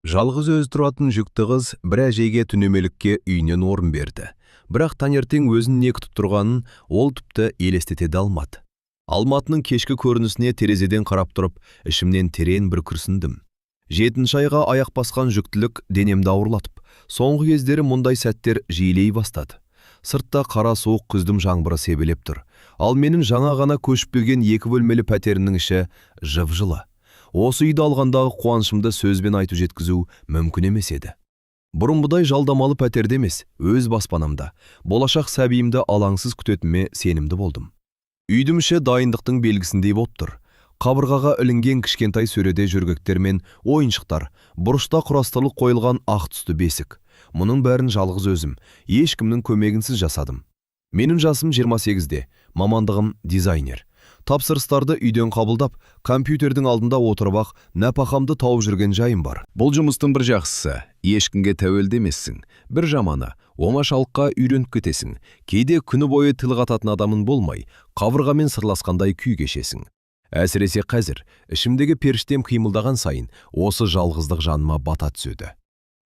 Жалғыз өзі тұратын жүкті қыз бір әжейге түнемелікке үйінен орын берді. Бірақ таңертең өзін не күтіп тұрғанын ол тіпті елестете де алмады. Алматының кешкі көрінісіне терезеден қарап тұрып, ішімнен терең бір күрсіндім. 7-айға аяқ басқан жүктілік денемді ауырлатып, соңғы кездері мұндай сәттер жиілей бастады. Сыртта қара суық күздің жаңбыры себелеп тұр. Ал менің жаңа ғана көшіп келген екі бөлмелі пәтерімнің іші жып-жылы. Осы үйді алғандағы қуанышымды сөзбен айтып жеткізу мүмкін емес еді. Бұрынғыдай жалдамалы пәтерде емес, өз баспанамда, болашақ сәбиімді алаңсыз күтетініме сенімді болдым. Үйдің іші дайындықтың белгісіндей болып тұр. Қабырғаға ілінген кішкентай сөреде жөргектер мен ойыншықтар, бұрышта құрастырылып қойылған ақ түсті бесік. Мұның бәрін жалғыз өзім, ешкімнің көмегінсіз жасадым. Менің жасым 28-де, мамандығым дизайнер. Тапсырыстарды үйден қабылдап, компьютердің алдында отырып-ақ нәпақамды тауып жүрген жайым бар. Бұл жұмыстың бір жақсысы, ешкімге тәуелді емессің. Бір жаманы, оңашалыққа үйреніп кетесің. Кейде күні бойы тіл қататын адамың болмай, қабырғамен сырласқандай күй кешесің. Әсіресе қазір, ішімдегі періштем қимылдаған сайын осы жалғыздық жаныма бата түседі.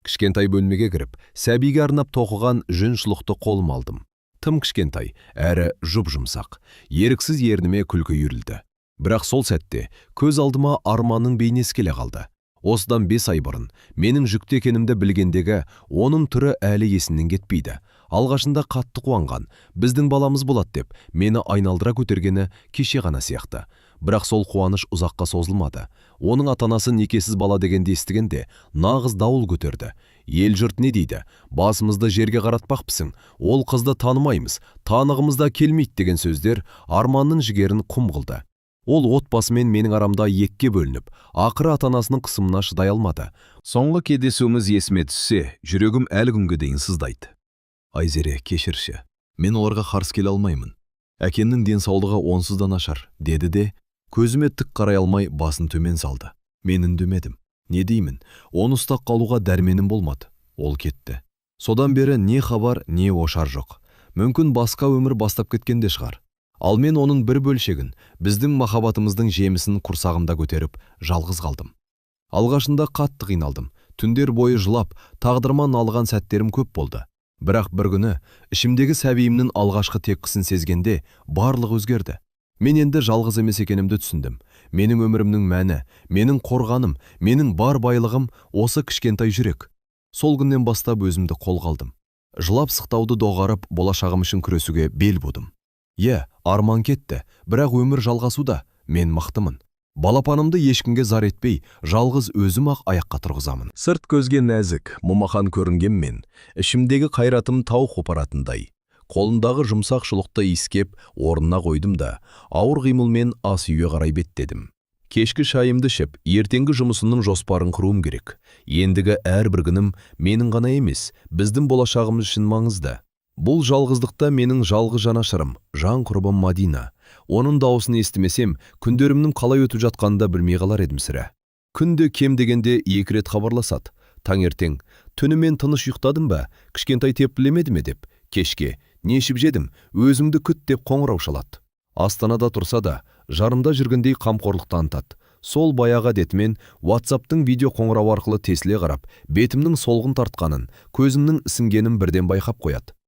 Кішкентай бөлмеге кіріп, сәбиге арнап тоқыған жүн шұлықты қолыма алдым. Тым кішкентай, әрі жұп-жұмсақ. Еріксіз ерніме күлкі үйірілді. Бірақ сол сәтте көз алдыма Арманның бейнесі келе қалды. Осыдан 5 ай бұрын менің жүкті екенімді білгендегі оның түрі әлі есімнен кетпейді. Алғашында қатты қуанған, біздің баламыз болады деп мені айналдыра көтергені кеше ғана сияқты. Бірақ сол қуаныш ұзаққа созылмады. Оның ата-анасы некесіз бала дегенді естігенде нағыз дауыл көтерді. Ел жұрт не дейді? Басымызды жерге қаратпақпысың? Ол қызды танымаймыз, танығымыз да келмейді деген сөздер Арманның жігерін құм қылды. Ол отбасымен менің арамда екіге бөлініп, ақыры ата-анасының қысымына шыдай алмады. Соңғы кездесуіміз есіме түссе, жүрегім әлі күнге дейін сыздайды. Айзере, кешірші. Мен оларға қарсы келе алмаймын. Әкемнің денсаулығы онсыз да нашар, деді де, көзіме тік қарай алмай басын төмен салды. Мен үндемедім. Не деймін, оны ұстап қалуға дәрменім болмады. Ол кетті. Содан бері не хабар, не ошар жоқ. Мүмкін, басқа өмір бастап кеткен де шығар. Ал мен оның бір бөлшегін, біздің махаббатымыздың жемісін құрсағымда көтеріп, жалғыз қалдым. Алғашында қатты қиналдым. Түндер бойы жылап, тағдырыма налыған сәттерім көп болды. Бірақ бір күні ішімдегі сәбиімнің алғашқы тепкісін сезгенде барлығы өзгерді. Мен енді жалғыз емес екенімді түсіндім. Менің өмірімнің мәні, менің қорғаным, менің бар байлығым осы кішкентай жүрек. Сол күннен бастап өзімді қолға алдым. Жылап сықтауды доғарып, болашағым үшін күресуге бел будым. Иә, арман кетті, бірақ өмір жалғасуда, мен мықтымын. Балапанымды ешкімге зар етпей, жалғыз өзім ақ аяққа тұрғызамын. Сырт көзге нәзік, момақан көрінгенмен, ішімдегі қайратым тау қопаратындай. Қолындағы жұмсақ шұлықты иіскеп, орнына қойдым да, ауыр қимылмен ас үйге қарай беттедім. Кешкі шайымды ішіп, ертеңгі жұмысымның жоспарын құруым керек. Ендігі әрбір күнім менің ғана емес, біздің болашағымыз үшін маңызды. Бұл жалғыздықта менің жалғыз жанашырым, жан құрбым Мадина. Оның дауысын естімесем, күндерімнің қалай өтіп жатқанын да білмей қалар едім сірә. Күнде кем дегенде екі рет хабарласады. Таңертең, түнімен тыныш ұйықтадым ба, кішкентай тепкілемеді ме деп, кешке, не ішіп жедің, өзіңді күт деп қоңырау шалады. Астанада тұрса да, жарымда жүргендей қамқорлық танытады. Сол баяғы әдетімен WhatsApp'тың видео қоңырауы арқылы тесіле қарап, бетімнің солғын тартқанын, көзімнің ісінгенін бірден байқап қояды.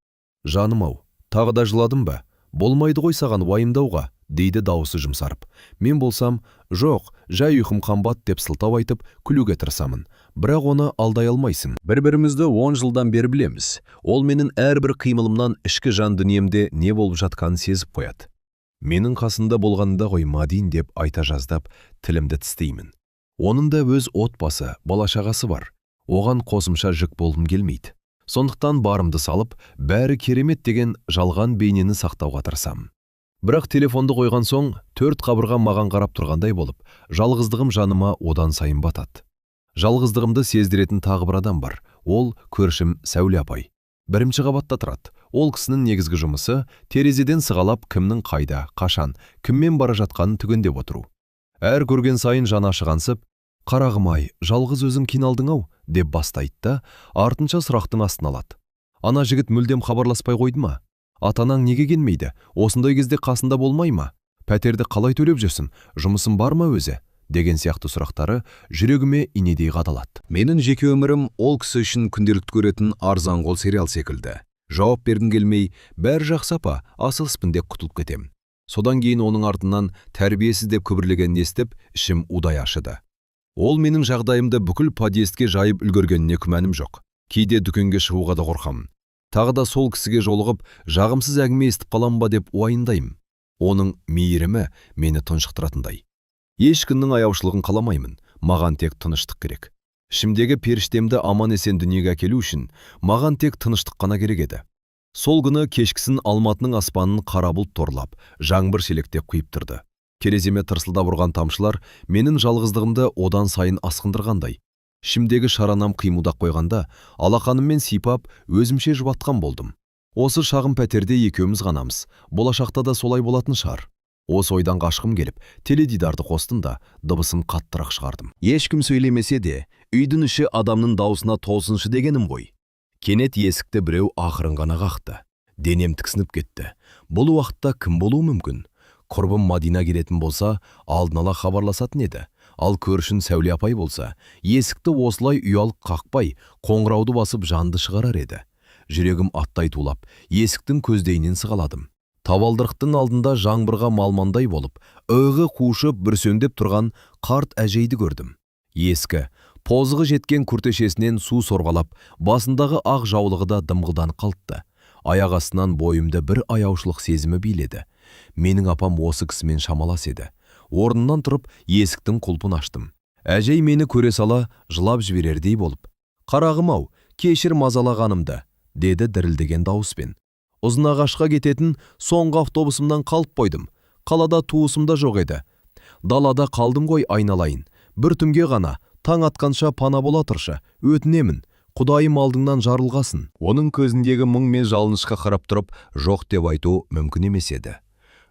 Жаным ау, тағы да жыладым ба? Болмайды ғой саған уайымдауға, дейді дауысы жұмсарып. Мен болсам, жоқ, жай ұйқым қанбады деп сылтау айтып, күлуге тырысамын. Бірақ оны алдай алмайсың. Бір-бірімізді 10 жылдан бері білеміз. Ол менің әрбір қимылымнан ішкі жан дүниемде не болып жатқанын сезіп қояды. Менің қасында болғанында ғой, Мадин, деп айта жаздап, тілімді тістеймін. Оның да өз отбасы, бала-шағасы бар. Оған қосымша жүк болғым келмейді. Сондықтан барымды салып, бәрі керемет деген жалған бейнені сақтауға тырысамын. Бірақ телефонды қойған соң, төрт қабырға маған қарап тұрғандай болып, жалғыздығым жаныма одан сайын батады. Жалғыздығымды сездіретін тағы бір адам бар. Ол көршім Сәуле апай. Бірінші қабатта тұрады. Ол кісінің негізгі жұмысы терезеден сығалап, кімнің қайда, қашан, кіммен бара жатқанын түгендеп отыру. Әр көрген сайын жаны ашығансып, қарағым-ай, жалғыз өзің қиналдың ау, деп бастайды да, артынша сұрақтың астына алады. Ана жігіт мүлдем хабарласпай қойды ма? Ата-анаң неге келмейді? Осындай кезде қасында болмай ма? Пәтерді қалай төлеп жүрсің? Жұмысың бар ма өзі? Деген сияқты сұрақтары жүрегіме инедей қадалады. Менің жеке өмірім ол кісі үшін күнделікті көретін арзанқол сериал секілді. Жауап бергім келмей, бәрі жақсы апа, асығыспын деп құтылып кетем. Содан кейін оның артынан тәрбиесіз деп күбірлегенін естіп, ішім удай ашыды. Ол менің жағдайымды бүкіл подъездге жайып үлгергеніне күмәнім жоқ. Кейде дүкенге шығуға да қорқамын. Тағы да сол кісіге жолығып, жағымсыз әңгіме естіп қалам ба деп уайымдаймын. Оның мейірімі мені тұншықтыратындай. Ешкімнің аяушылығын қаламаймын, маған тек тыныштық керек. Ішімдегі періштемді аман-есен дүниеге әкелу үшін маған тек тыныштық қана керек еді. Сол күні кешкісін Алматының аспанын қара бұлт торлап, жаңбыр шелектеп құйып тұрды. Тереземе тырсылдап ұрған тамшылар менің жалғыздығымды одан сайын асқындырғандай. Ішімдегі шаранам қимылдап қойғанда, алақаныммен сипап, өзімше жұбатқан болдым. Осы шағын пәтерде екеуміз ғанамыз, болашақта да солай болатын шығар. Осы ойдан қашқым келіп, теледидарды қостым да, дыбысын қаттырақ шығардым. Ешкім сөйлемесе де, үйдің іші адамның даусына толсыншы дегенім ғой. Кенет есікті біреу ақырын ғана қақты. Денем тіксініп кетті. Бұл уақытта кім болуы мүмкін? Құрбым Мадина келетін болса, алдын ала хабарласатын еді. Ал көршін Сәуле апай болса, есікті осылай ұялып қақпай, қоңырауды басып жанды шығарар еді. Жүрегім аттай тулап, есіктің көздейінен сығаладым. Табалдырықтың алдында жаңбырға малмандай болып, ығы қушып бүрсеңдеп тұрған қарт әжейді көрдім. Ескі, позығы жеткен күртешесінен су сорғалап, басындағы ақ жаулығы да дымқылданып қалыпты. Аяқ астынан бойымды бір аяушылық сезімі биледі. Менің апам осы кісімен шамалас еді. Орнынан тұрып, есіктің құлпын аштым. Әжей мені көре сала жылап жіберердей болып, «Қарағым-ау, кешір мазалағанымды», деді дірілдеген дауыспен. Ұзынағашқа кететін соңғы автобусымнан қалып қойдым. Қалада туысым да жоқ еді. Далада қалдым ғой айналайын. Бір түнге ғана, таң атқанша пана бола тұршы, өтінемін. Құдайым алдыңнан жарылғасын. Оның көзіндегі мұң мен жалынышқа қарап тұрып, жоқ деп айту мүмкін емес еді.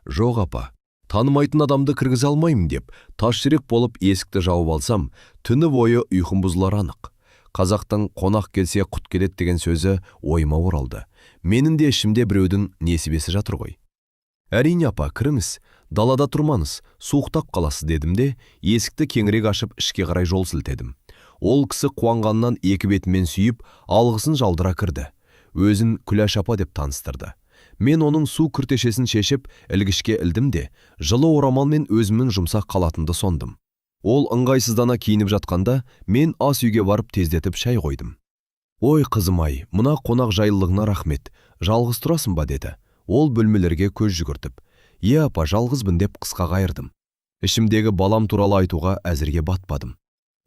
Жоқ апа, танымайтын адамды кіргізе алмаймын деп, тас жүрек болып есікті жауып алсам, түні бойы ұйқым бұзылар анық. Қазақтың қонақ келсе құт келеді деген сөзі ойыма оралды. Менің де ішімде біреудің несібесі жатыр ғой. Әрине апа, кіріңіз, далада тұрмаңыз, суықтап қаласыз дедім де, есікті кеңірек ашып ішке қарай жол сілтедім. Ол кісі қуанғаннан екі бетімен сүйіп, алғысын жалдыра кірді. Өзін Күләш апа деп таныстырды. Мен оның су күртешесін шешіп, ілгішке ілдім де, жылы орамалмен өзімнің жұмсақ халатымды сондым. Ол ыңғайсыздана киініп жатқанда, мен ас үйге барып тездетіп шай қойдым. Ой, қызым-ай, мына қонақ жайлылығына рахмет, жалғыз тұрасың ба деді. Ол бөлмелерге көз жүгіртіп. Е апа, жалғызбын деп қысқа қайырдым. Ішімдегі балам туралы айтуға әзірге батпадым.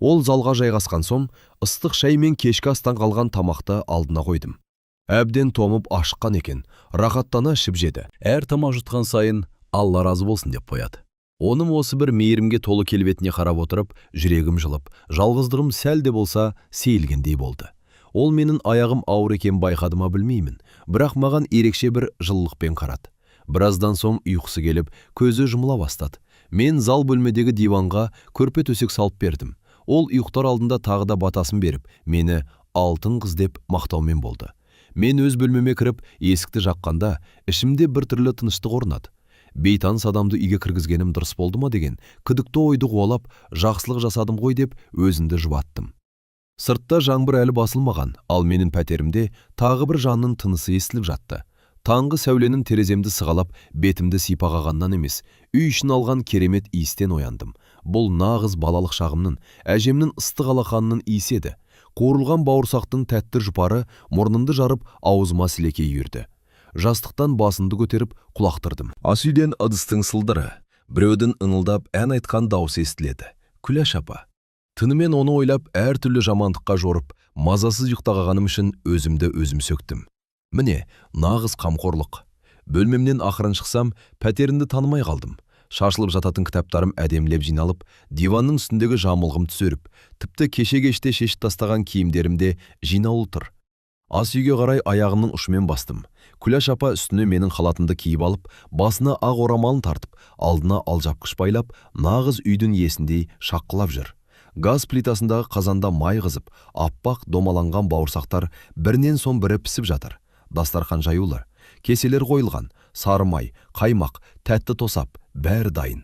Ол залға жайғасқан соң, ыстық шай мен кешкі астан қалған тамақты алдына қойдым. Әбден томып ашыққан екен, рахаттана ішіп жеді. Әр тамақ жұтқан сайын Алла разы болсын деп қояды. Оның осы бір мейірімге толы келбетіне қарап отырып, жүрегім жылып, жалғыздығым сәл де болса сейілгендей болды. Ол менің аяғым ауыр екен байқады ма білмеймін, бірақ маған ерекше бір жылылықпен қарады. Біраздан соң ұйқысы келіп, көзі жұмыла бастады. Мен зал бөлмедегі диванға көрпе төсек салып бердім. Ол ұйықтар алдында тағы да батасын беріп, мені алтын қыз деп мақтаумен болды. Мен өз бөлмеме кіріп, есікті жапқанда, ішімде бір түрлі тыныштық орнады. Бейтаныс адамды үйге кіргізгенім дұрыс болды ма деген күдікті ойды қуалап, жақсылық жасадым ғой деп өзімді жұбаттым. Сыртта жаңбыр әлі басылмаған, ал менің пәтерімде тағы бір жанның тынысы естіліп жатты. Таңғы сәуленің тереземді сығалап, бетімді сипағағаннан емес, үй ішін алған керемет иістен ояндым. Бұл нағыз балалық шағымның, әжемнің ыстық алақанының иісі еді. Қуырылған бауырсақтың тәтті жұпары мұрнымды жарып, аузыма сілекей үйірді. Жастықтан басымды көтеріп, құлақтырдым. Ас үйден ыдыстың сылдыры, біреудің ыңылдап ән айтқан даусы естіледі. Күләш апа. Түнімен оны ойлап, әртүрлі жамандыққа жорып, мазасыз ұйықтағаным үшін өзімді өзім сөктім. Міне, нағыз қамқорлық. Бөлмемнен ақырын шықсам, пәтерімді танымай қалдым. Шашылып жататын кітаптарым әдемілеп жиналып, диванның үстіндегі жамылғым түсіріп, тіпті кеше кеште шешіп тастаған киімдерім де жинаулы тұр. Ас үйге қарай аяғымның ұшымен бастым. Күләш апа үстіне менің халатымды киіп алып, басына ақ орамалын тартып, алдына алжапқыш байлап, нағыз үйдің иесіндей шаққылап жүр. Газ плитасындағы қазанда май қызып, аппақ домаланған бауырсақтар бірінен соң бірі пісіп жатыр. Дастархан жаюлы, кеселер қойылған, сары май, қаймақ, тәтті тосап, бәрі дайын.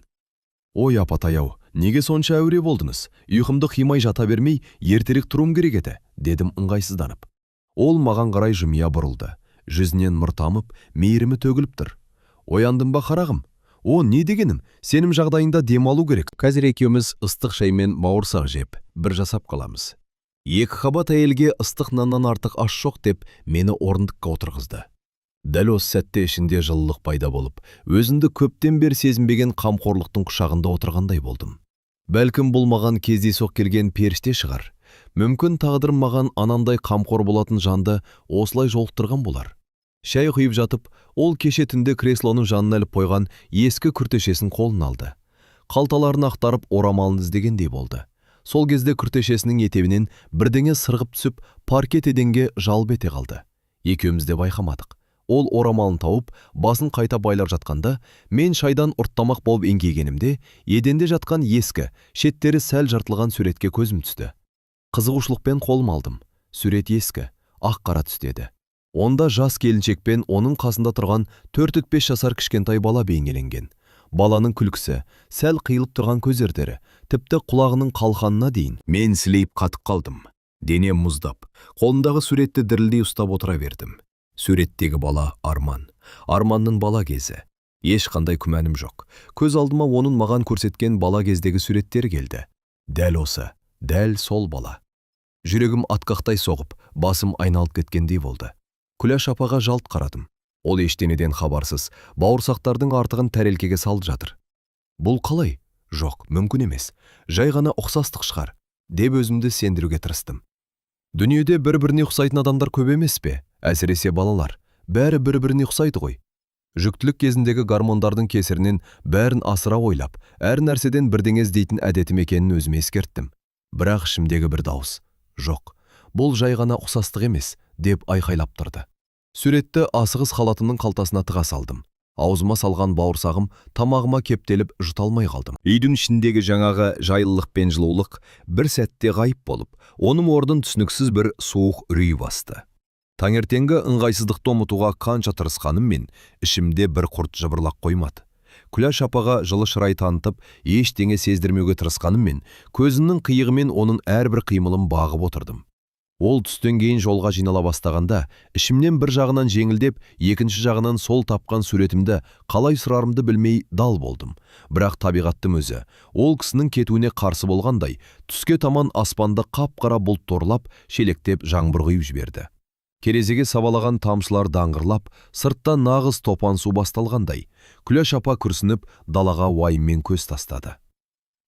Ой, апатай-ау, Неге сонша әуре болдыңыз? Ұйқымды қимай жата бермей, ертерек тұруым керек еді», дедім ыңғайсызданып. Ол маған қарай жымия бұрылды. Жүзінен нұр тамып, мейірімі төгіліп тұр. «Ояндың ба, қарағым? О, не дегенім? Сенің жағдайыңда демалу керек. Қазір екеуміз ыстық шаймен бауырсақ жеп, бір жасап қаламыз. Екі қабат әйелге ыстық наннан артық ас жоқ», деп мені орындыққа отырғызды. Дәл осы сәтте ішінде жылылық пайда болып, өзімді көптен бері сезінбеген қамқорлықтың құшағында отырғандай болдым. Бәлкім, бұл маған кездейсоқ келген періште шығар. Мүмкін, тағдырым маған анандай қамқор болатын жанды осылай жолықтырған болар. Шай құйып жатып, ол кеше түнде креслоның жанына іліп қойған ескі күртешесін қолына алды. Қалталарын ақтарып, орамалын іздегендей болды. Сол кезде күртешесінің етегінен бірдеңе сырғып түсіп, паркет еденге жалп ете қалды. Екеуміз де байқамадық. Ол орамалын тауып, басын қайта байлап жатқанда, мен шайдан ұрттамақ болып еңкейгенімде, еденде жатқан ескі, шеттері сәл жыртылған суретке көзім түсті. Қызығушылықпен қолыма алдым. Сурет ескі, ақ қара түсті еді. Онда жас келіншек пен оның қасында тұрған 4-5 жасар кішкентай бала бейнеленген. Баланың күлкісі, сәл қиылып тұрған көздері, тіпті құлағының қалқанына дейін. Мен сілейіп қатып қалдым. Денем мұздап, қолымдағы суретті дірілдей ұстап отыра бердім. Суреттегі бала Арман. Арманның бала кезі. Ешқандай күмәнім жоқ. Көз алдыма оның маған көрсеткен бала кездегі суреттері келді. Дәл осы, дәл сол бала. Жүрегім атқақтай соғып, басым айналып кеткендей болды. Күләш апаға жалт қарадым. Ол ештеңеден хабарсыз, бауырсақтардың артығын тәрелкеге салып жатыр. Бұл қалай? Жоқ, мүмкін емес. Жай ғана ұқсастық шығар, деп өзімді сендіруге тырыстым. Дүниеде бір-біріне ұқсайтын адамдар көп емес пе? Әсіресе балалар. Бәрі бір-біріне ұқсайды ғой. Жүктілік кезіндегі гормондардың кесірінен бәрін асыра ойлап, әр нәрседен бірдеңе іздейтін әдетім екенін өзіме ескерттім. Бірақ ішімдегі бір дауыс: «Жоқ, бұл жай ғана ұқсастық емес», деп айқайлап тұрды. Суретті асығыс халатымның қалтасына тыға салдым. Аузыма салған бауырсағым тамағыма кептеліп, жұта алмай қалдым. Үйдің ішіндегі жаңағы жайлылық пен жылулық бір сәтте ғайып болып, оның орнын түсініксіз бір суық үрей басты. Таңертеңгі ыңғайсыздықты ұмытуға қанша тырысқаныммен, ішімде бір құрт жыбырлап қоймады. Күләш апаға жылы шырай танытып, ештеңе сездірмеуге тырысқаныммен, көзімнің қиығымен оның әрбір қимылын бағып отырдым. Ол түстен кейін жолға жинала бастағанда, ішімнен бір жағынан жеңілдеп, екінші жағынан сол тапқан суретімді қалай сұрарымды білмей дал болдым. Бірақ табиғаттың өзі ол кісінің кетуіне қарсы болғандай, түске таман аспанды қап-қара бұлт торлап, шелектеп жаңбыр құйып жіберді. Терезеге сабалаған тамшылар даңғырлап, сыртта нағыз топан су басталғандай. Күләш апа күрсініп, далаға уайыммен көз тастады.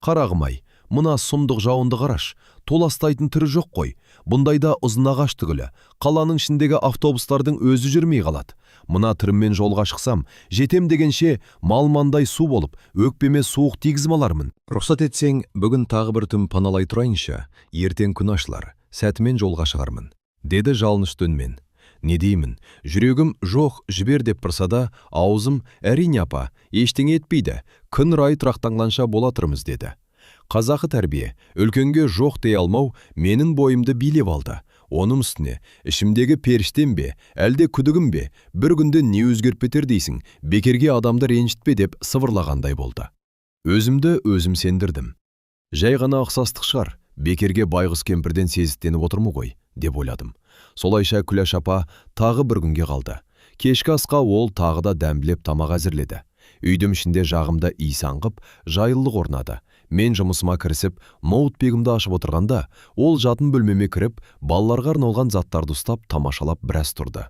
«Қарағым-ай, мына сұмдық жауынды қараш, толастайтын түрі жоқ қой. Бұндайда Ұзынағаш түгілі, қаланың ішіндегі автобустардың өзі жүрмей қалады. Мына түріммен жолға шықсам, жетем дегенше малмандай су болып, өкпеме суық тигізіп алармын. Рұқсат етсең, бүгін тағы бір түн паналай тұрайыншы, ертең күн ашылар, сәтімен жолға шығармын, деді жалынышты үнмен. Не деймін, жүрегім «жоқ, жібер» деп тұрса да, аузым «әрине, апа, ештеңе етпейді, күн райы тұрақтанғанша бола тұрмыз» деді. Қазақы тәрбие, үлкенге жоқ дей алмау менің бойымды билеп алды. Оның үстіне, ішімдегі періштем бе, әлде күдігім бе, бір күнде не өзгеріп кетер дейсің, бекерге адамды ренжітпе деп сыбырлағандай болды. Өзімді өзім сендірдім. Жай ғана ұқсастық шығар, бекерге байғұс кемпірден сезіктеніп отырмын ғой, деп ойладым. Солайша Күләш апа тағы бір күнге қалды. Кешкі асқа ол тағы да дәмділеп тамақ әзірледі. Үйдің ішінде жағымды иіс аңқып, жайлылық орнады. Мен жұмысыма кірісіп, ноутбугімді ашып отырғанда, ол жатын бөлмеме кіріп, балаларға арналған заттарды ұстап, тамашалап біраз тұрды.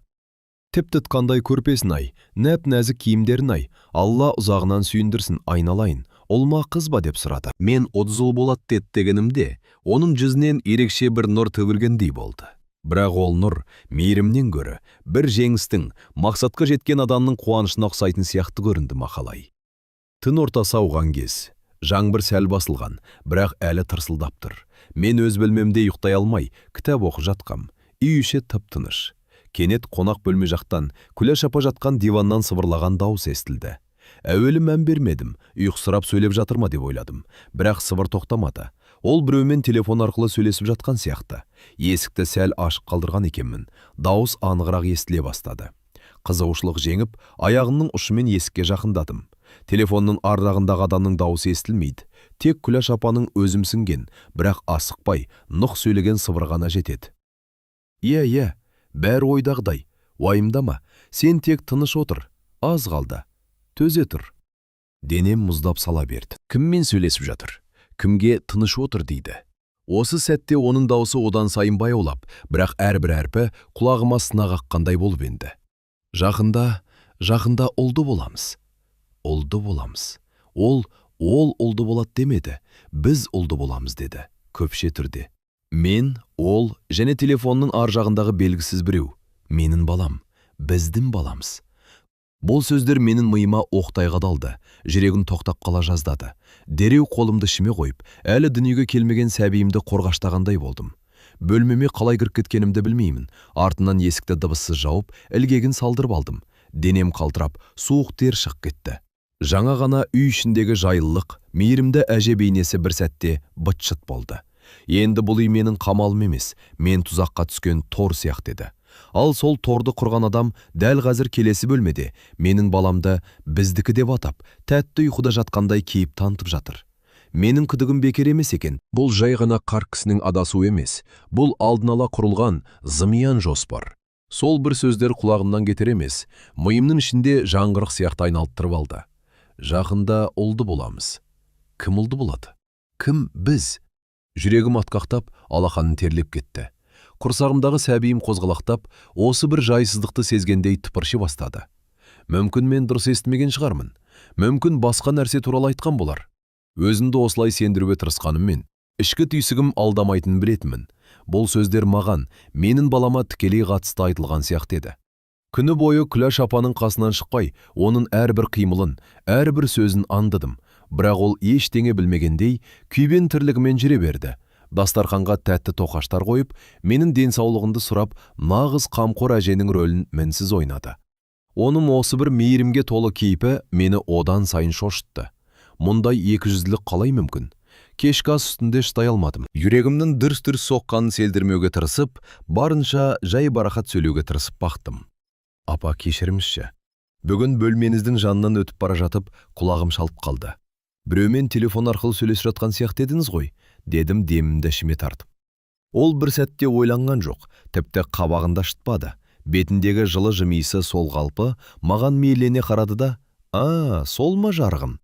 «Тіпті қандай көрпесін-ай, нәп-нәзік киімдерін-ай, Алла ұзағынан сүйіндірсін, айналайын, ұл ма, қыз ба?» деп сұрады. Мен 30 ұл болады деді дегенімде, оның жүзінен ерекше бір нұр төгілгендей болды. Бірақ ол нұр мейірімнен гөрі бір жеңістің, мақсатқа жеткен адамның қуанышына ұқсайтын сияқты көрінді мақалай. Түн ортасы ауған кез. Жаңбыр сәл басылған, бірақ әлі тырсылдап тұр. Мен өз бөлмемде ұйықтай алмай, кітап оқып жатқам. Үй іші тып-тыныш. Кенет қонақ бөлме жақтан, Күләш апа жатқан диваннан сыбырлаған дауыс естілді. Әуелі мән бермедім, ұйқысырап сөйлеп жатыр ма деп ойладым. Бірақ сыбыр тоқтамады. Ол біреумен телефон арқылы сөйлесіп жатқан сияқты. Есікті сәл ашық қалдырған екенмін. Дауыс анығырақ естіле бастады. Қызығушылық жеңіп, аяғымның ұшымен есікке жақындадым. Телефонның ар жағындағы адамның дауысы естілмейді. Тек Күләш апаның өзімсінген, бірақ асықпай, нық сөйлеген сыбыры ғана жетеді. Иә, иә, бәрі ойдағыдай, уайымдама, сен тек тыныш отыр, аз қалды, төзе тұр. Денем мұздап сала берді. Кіммен сөйлесіп жатыр? Кімге тыныш отыр дейді? Осы сәтте оның даусы одан сайын баяулап, бірақ әрбір әрпі құлағыма сына қаққандай болып енді. Жақында, жақында ұлды боламыз. Ұлды боламыз. Ол ұлды болады демеді, біз ұлды боламыз деді, көпше түрде. Мен, ол және телефонның ар жағындағы белгісіз біреу. Менің балам, біздің баламыз. Бұл сөздер менің миыма оқтай қадалды, жүрегім тоқтап қала жаздады. Дереу қолымды ішіме қойып, әлі дүниеге келмеген сәбиімді қорғаштағандай болдым. Бөлмеме қалай кіріп кеткенімді білмеймін. Артынан есікті дыбыссыз жауып, ілгегін салдырып алдым. Денем қалтырап, суық тер шығып кетті. Жаңа ғана үй ішіндегі жайлылық, мейірімді әже бейнесі бір сәтте быт-шыт болды. Енді бұл үй менің қамалым емес, мен тұзаққа түскен тор сияқты еді. Ал сол торды құрған адам дәл қазір келесі бөлмеде менің баламды біздікі деп атап, тәтті ұйқыда жатқандай кейіп танытып жатыр. Менің күдігім бекер емес екен. Бұл жай ғана қарт кісінің адасуы емес, бұл алдын ала құрылған зымиян жоспар. Сол бір сөздер құлағымнан кетер емес, миымның ішінде жаңғырық сияқты айналдырып алды. Жақында ұлды боламыз. Кім ұлды болады? Кім біз? Жүрегім атқақтап, алақаным терлеп кетті. Құрсағымдағы сәбиім қозғалақтап, осы бір жайсыздықты сезгендей тыпырши бастады. Мүмкін мен дұрыс естімеген шығармын. Мүмкін басқа нәрсе туралы айтқан болар. Өзімді осылай сендіруге тырысқаныммен, ішкі түйсігім алдамайтынын білетінмін. Бұл сөздер маған, менің балама тікелей қатысты айтылған сияқты еді. Күні бойы Күләш апаның қасынан шықпай, оның әрбір қимылын, әрбір сөзін аңдыдым. Бірақ ол ештеңе білмегендей, күйбең тірлігімен жүре берді. Дастарханға тәтті тоқаштар қойып, менің денсаулығымды сұрап, нағыз қамқор әженің рөлін мінсіз ойнады. Оның осы бір мейірімге толы кейпі мені одан сайын шошытты. Мұндай екіжүзділік қалай мүмкін? Кешкі ас үстінде шыдай алмадым. Жүрегімнің дүрс-дүрс соққанын селдірмеуге тырысып, барынша жайбарақат сөйлеуге тырысып бақтым. Апа, кешіріңізші. Бүгін бөлмеңіздің жанынан өтіп бара жатып, құлағым шалып қалды. Біреумен телефон арқылы сөйлесіп жатқан сияқты едіңіз ғой, дедім демімді ішіме тартып. Ол бір сәтте ойланған жоқ, тіпті қабағын да шытпады. Бетіндегі жылы жымиысы сол қалпы маған мейірлене қарады да, «А, сол ма жарығым?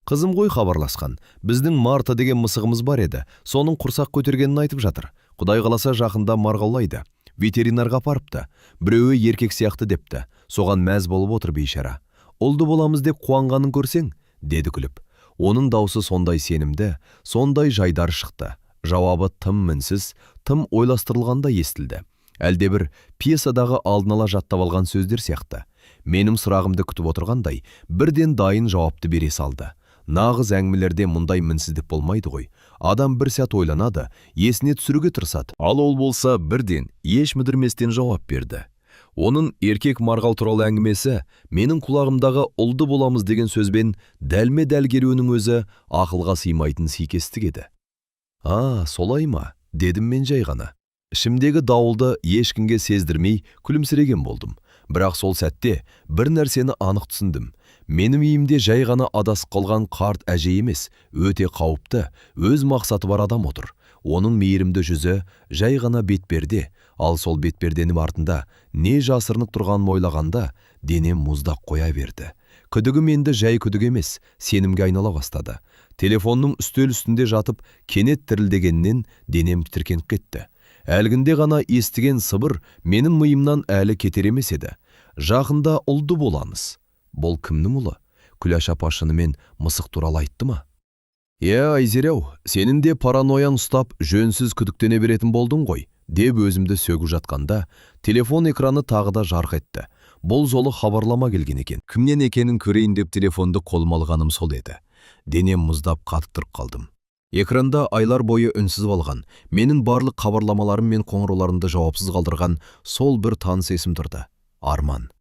Қызым ғой хабарласқан. Біздің Марта деген мысығымыз бар еді, соның құрсақ көтергенін айтып жатыр. Құдай қаласа жақында марғаулайды. Ветеринарға апарыпты. Біреуі еркек сияқты депті. Соған мәз болып отыр бейшара. Ұлды боламыз деп қуанғанын көрсең, деді күліп. Оның даусы сондай сенімді, сондай жайдары шықты. Жауабы тым мінсіз, тым ойластырылғандай естілді. Әлдебір пьесадағы алдын ала жаттап алған сөздер сияқты. Менің сұрағымды күтіп отырғандай, бірден дайын жауапты бере салды. Нағыз әңгімелерде мұндай мінсіздік болмайды ғой. Адам бір сәт ойланады, есіне түсіруге тырысады. Ал ол болса бірден, еш мүдірместен жауап берді. Оның еркек марғал туралы әңгімесі менің құлағымдағы ұлды боламыз деген сөзбен дәлме-дәл келуінің өзі ақылға сыймайтын сәйкестік еді. А, солай ма? Дедім мен жай ғана. Ішімдегі дауылды ешкімге сездірмей күлімсіреген болдым. Бірақ сол сәтте бір нәрсені анық түсіндім. Менің үйімде жай ғана адасып қалған қарт әже емес, өте қауіпті, өз мақсаты бар адам отыр. Оның мейірімді жүзі жай ғана бетперде, ал сол бетперденің артында не жасырынып тұрғанын ойлағанда денем мұздап қоя берді. Күдігім енді жай күдік емес, сенімге айнала бастады. Телефонның үстел үстінде жатып, кенет дірілдегеннен денем тітіркеніп кетті. Әлгінде ғана естіген сыбыр менің миымнан әлі кетер емес еді. Жақында ұлды боламыз. Бұл кімнің ұлы? Күләш апа шынымен мысық туралы айтты ма? Е, Айзере-ау, сенің де паранойяң ұстап, жөнсіз күдіктене беретін болдың ғой, деп өзімді сөгіп жатқанда, телефон экраны тағы да жарқ етті. Бұл жолы хабарлама келген екен. Кімнен екенін көрейін деп телефонды қолыма алғаным сол еді. Денем мұздап қатып тұрып қалдым. Экранда айлар бойы үнсіз болған, менің барлық хабарламаларым мен қоңырауларымды жауапсыз қалдырған сол бір таныс есім тұрды. Арман.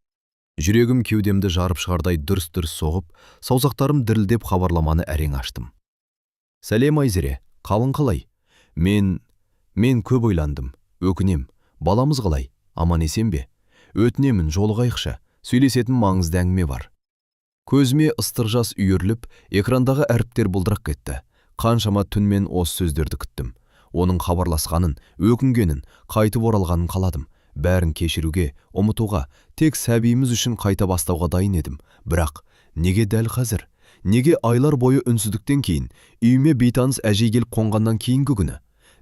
Жүрегім кеудемді жарып шығардай дүрс-дүрс соғып, саусақтарым дірілдеп хабарламаны әрең аштым. Сәлем, Айзере, қалың қалай? Мен көп ойландым, өкінем. Баламыз қалай? Аман есен бе? Өтінемін, жолығайықшы. Сөйлесетін маңызды әңгіме бар. Көзіме ыстық жас үйіріліп, экрандағы әріптер бұлдырап кетті. Қаншама түн мен осы сөздерді күттім. Оның хабарласқанын, өкінгенін, қайтып оралғанын қаладым. Бәрін кешіруге, ұмытуға, тек сәбиіміз үшін қайта бастауға дайын едім. Бірақ неге дәл қазір? Неге айлар бойы үнсіздіктен кейін, үйіме бейтаныс әжей келіп қонғаннан кейінгі күні?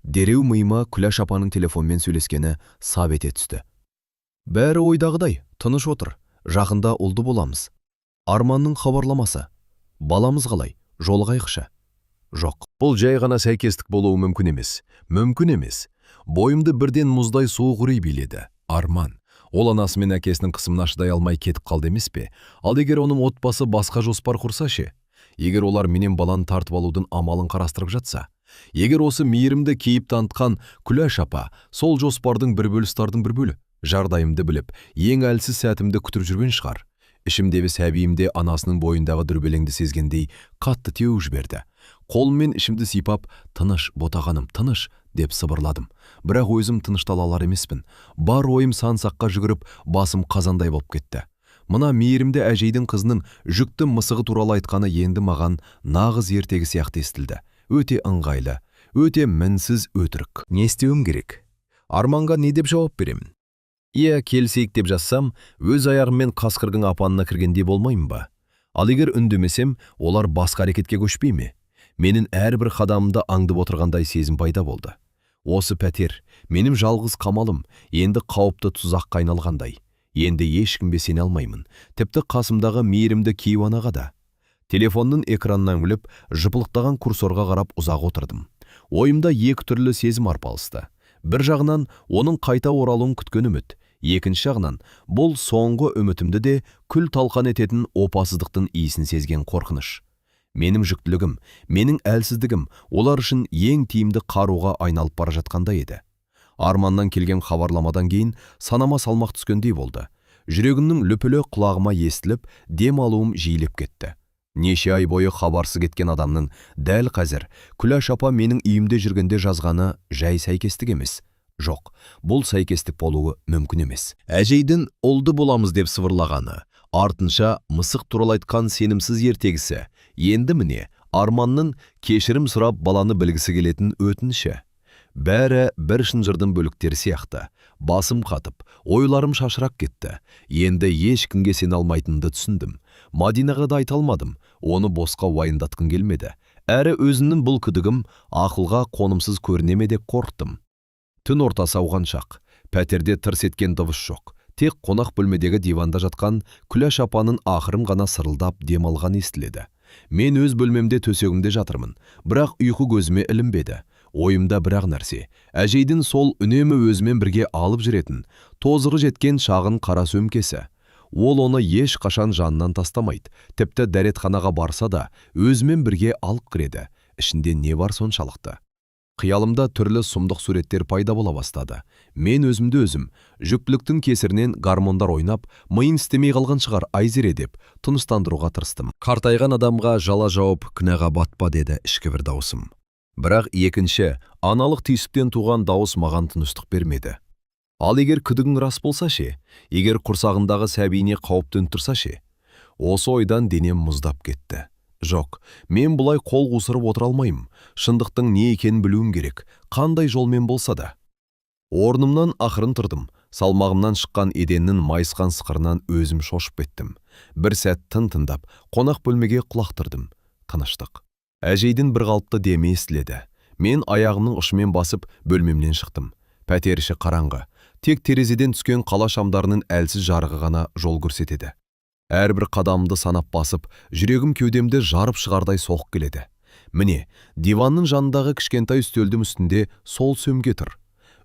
Дереу миыма Күләш апаның телефонмен сөйлескені сап ете түсті. Бәрі ойдағыдай, тыныш отыр. Жақында ұлды боламыз. Арманның хабарламасы. Баламыз қалай? Жолығайықшы. Жоқ, бұл жай ғана сәйкестік болуы мүмкін емес. Мүмкін емес. Бойымды бірден мұздай суық үрей биледі. Арман. Ол анасы мен әкесінің қысымына шыдай алмай кетіп қалды емес пе? Ал егер оның отбасы басқа жоспар құрса ше? Егер олар менен баланы тартып алудың амалын қарастырып жатса? Егер осы мейірімді кейіп танытқан Күләш апа сол жоспардың бір бөлістардың бір бөлі, жағдайымды біліп, ең әлсіз сәтімді күтіп жүрген шығар. Ішімдегі сәбиім де анасының бойындағы дүрбелеңді сезгендей қатты теуіп жіберді. Қолыммен ішімді сипап, "Тыныш, ботағаным, тыныш", деп сыбырладым. Бірақ өзім тыныштала алар емеспін. Бар ойым сан саққа жүгіріп, басым қазандай болып кетті. Мына мейірімді әжейдің қызының жүкті мысығы туралы айтқаны енді маған нағыз ертегі сияқты естілді. Өте ыңғайлы, өте мінсіз өтірік. Не істеуім керек? Арманға не деп жауап беремін? Иә, келісейік деп жазсам, өз аяғыммен қасқырдың апанына кіргендей болмаймын ба? Ал егер үндемесем, олар басқа әрекетке көшпей ме? Менің әрбір қадамымды аңдып отырғандай сезім пайда болды. Осы пәтер, менің жалғыз қамалым, енді қауіпті тұзаққа айналғандай. Енді ешкімге сене алмаймын, тіпті қасымдағы мейірімді кейуанаға да. Телефонның экранына үңіліп, жыпылықтаған курсорға қарап ұзақ отырдым. Ойымда екі түрлі сезім арпалысты. Бір жағынан оның қайта оралуын күткен үміт, екінші жағынан бұл соңғы үмітімді де күл талқан ететін опасыздықтың иісін сезген қорқыныш. Менің жүктілігім, менің әлсіздігім олар үшін ең тиімді қаруға айналып бара жатқандай еді. Арманнан келген хабарламадан кейін санама салмақ түскендей болды. Жүрегімнің лүпілі құлағыма естіліп, дем алуым жиілеп кетті. Неше ай бойы хабарсыз кеткен адамның дәл қазір Күләш апа менің үйімде жүргенде жазғаны жай сәйкестік емес. Жоқ, бұл сәйкестік болуы мүмкін емес. Әжейдің ұлды боламыз деп сыбырлағаны, артынша мысық туралы айтқан сенімсіз ертегісі, енді міне Арманның кешірім сұрап баланы білгісі келетін өтініші. Бәрі бір шынжырдың бөліктері сияқты. Басым қатып, ойларым шашырап кетті. Енді ешкімге сене алмайтынымды түсіндім. Мадинаға да айта алмадым, оны босқа уайымдатқым келмеді. Әрі өзімнің бұл күдігім ақылға қонымсыз көріне ме деп қорықтым. Түн ортасы ауған шақ. Пәтерде тырс еткен дыбыс жоқ. Тек қонақ бөлмедегі диванда жатқан Күләш апаның ақырын ғана сырылдап дем алғаны естіледі. Мен өз бөлмемде төсегімде жатырмын, бірақ ұйқы көзіме ілінбеді. Ойымда бір-ақ нәрсе: әжейдің сол үнемі өзімен бірге алып жүретін, тозығы жеткен шағын қара сөмкесі. Ол оны ешқашан жанынан тастамайды, тіпті дәретханаға барса да өзімен бірге алып кіреді. Ішінде не бар соншалықты? Қиялымда түрлі сұмдық суреттер пайда бола бастады. Мен өзімді өзім, жүктіліктің кесірінен гормондар ойнап, миын істемей қалған шығар Айзере деп тыныштандыруға тырыстым. Қартайған адамға жала жауып, күнәға батпа, деді ішкі бір даусым. Бірақ екінші, аналық түйсіктен туған дауыс маған тыныштық бермеді. Ал егер күдігің рас болса ше? Егер құрсағындағы сәбиіне қауіп төніп тұрса ше? Осы ойдан денем мұздап кетті. Жоқ, мен бұлай қол қусырып отыра алмаймын. Шындықтың не екенін білуім керек, қандай жолмен болса да. Орнымнан ақырын тұрдым. Салмағымнан шыққан еденнің майысқан сықырынан өзім шошып кеттім. Бір сәт тын тыңдап, қонақ бөлмеге құлақ түрдім. Тыныштық. Әжейдің бір қалыпты демі естіледі. Мен аяғымның ұшымен басып, бөлмемнен шықтым. Пәтер іші қараңғы. Тек терезеден түскен қала шамдарының әлсіз жарығы ғана жол көрсетеді. Әрбір қадамымды санап басып, жүрегім кеудемді жарып шығардай соғып келеді. Міне, диванның жанындағы кішкентай үстелдің үстінде сол сөмке тұр.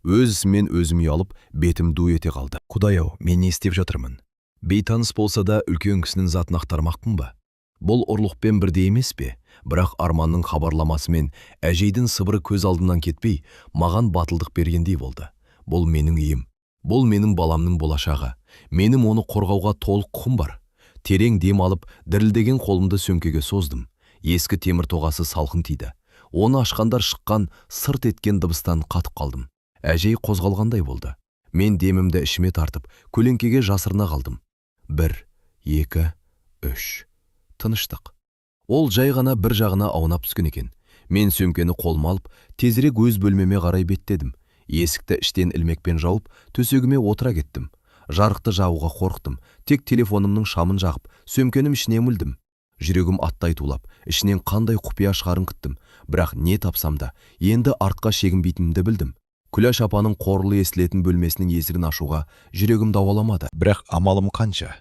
Өз ісімнен өзім ұялып, бетім ду ете қалды. Құдай-ау, мен не істеп жатырмын? Бейтаныс болса да үлкен кісінің затын ақтармақпын ба? Бұл ұрлықпен бірдей емес пе? Бірақ Арманның хабарламасы мен әжейдің сыбыры көз алдымнан кетпей, маған батылдық бергендей болды. Бұл менің үйім. Бұл менің баламның болашағы. Менің оны қорғауға толық құқым бар. Терең дем алып, дірілдеген қолымды сөмкеге создым. Ескі темір тоғасы салқын тиді. Оны ашқандар шыққан сырт еткен дыбыстан қатып қалдым. Әжей қозғалғандай болды. Мен демімді ішіме тартып, көлеңкеге жасырына қалдым. 1, 2, 3. Тыныштық. Ол жай ғана бір жағына аунап түскен екен. Мен сөмкені қолыма алып, тезірек өз бөлмеме қарай беттедім. Есікті іштен ілмекпен жауып, төсегіме отыра кеттім. Жарықты жағуға қорықтым. Тек телефонымның шамын жағып, сөмкенің ішіне үңілдім. Жүрегім аттай тулап, ішінен қандай құпия шығарын күттім. Бірақ не тапсам да, енді артқа шегінбейтінімді білдім. Күләш апаның қорылы естілетін бөлмесінің есігін ашуға жүрегім дауаламады. Бірақ амалым қанша?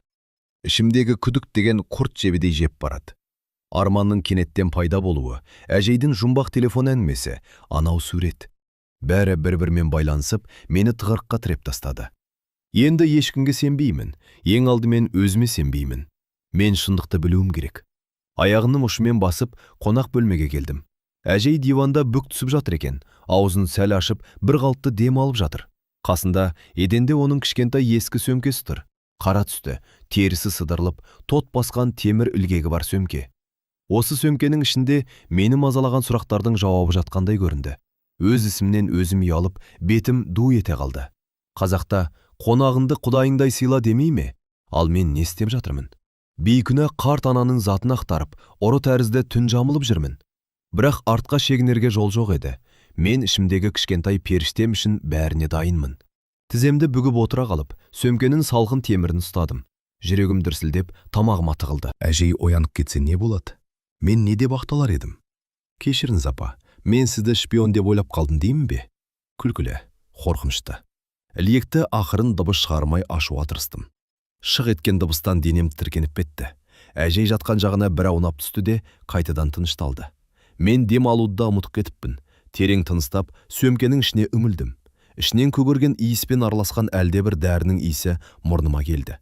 Ішімдегі күдік деген құрт жебедей жеп барады. Арманның кенеттен пайда болуы, әжейдің жұмбақ телефон әңгімесі, анау сурет. Бәрі бір-бірімен байланысып, мені тығырыққа тіреп тастады. Енді ешкімге сенбеймін, ең алдымен өзіме сенбеймін. Мен шындықты білуім керек. Аяғымның ұшымен басып, қонақ бөлмеге келдім. Әжей диванда бүк түсіп жатыр екен, аузын сәл ашып, бір қалыпты дем алып жатыр. Қасында еденде оның кішкентай ескі сөмкесі тұр. Қара түсті, терісі сыдырылып, тот басқан темір ілгегі бар сөмке. Осы сөмкенің ішінде мені мазалаған сұрақтардың жауабы жатқандай көрінді. Өз ісімнен өзім ұялып, бетім ду ете қалды. Қазақта қонағыңды құдайыңдай сыйла демей ме? Ал мен не істеп жатырмын? Бейкүнә қарт ананың затын ақтарып, ұры тәрізді түн жамылып жүрмін. Бірақ артқа шегінерге жол жоқ еді. Мен ішімдегі кішкентай періштем үшін бәріне дайынмын. Тіземді бүгіп отыра қалып, сөмкенің салқын темірін ұстадым. Жүрегім дүрсілдеп, тамағыма тығылды. Әжей оянып кетсе не болады? Мен не деп ақталар едім? Кешіріңіз, апа, мен сізді шпион деп ойлап қалдым деймін бе? Күлкілі, қорқынышты. Ілгекті ақырын дыбыс шығармай ашуға тырыстым. Шық еткен дыбыстан денем тітіркеніп кетті. Әжей жатқан жағына бір аунап түсті де, қайтадан тынышталды. Мен дем алуды да ұмытып кетіппін. Терең тыныстап, сөмкенің ішіне үңілдім. Ішінен көгерген иіспен араласқан әлдебір дәрінің иісі мұрныма келді.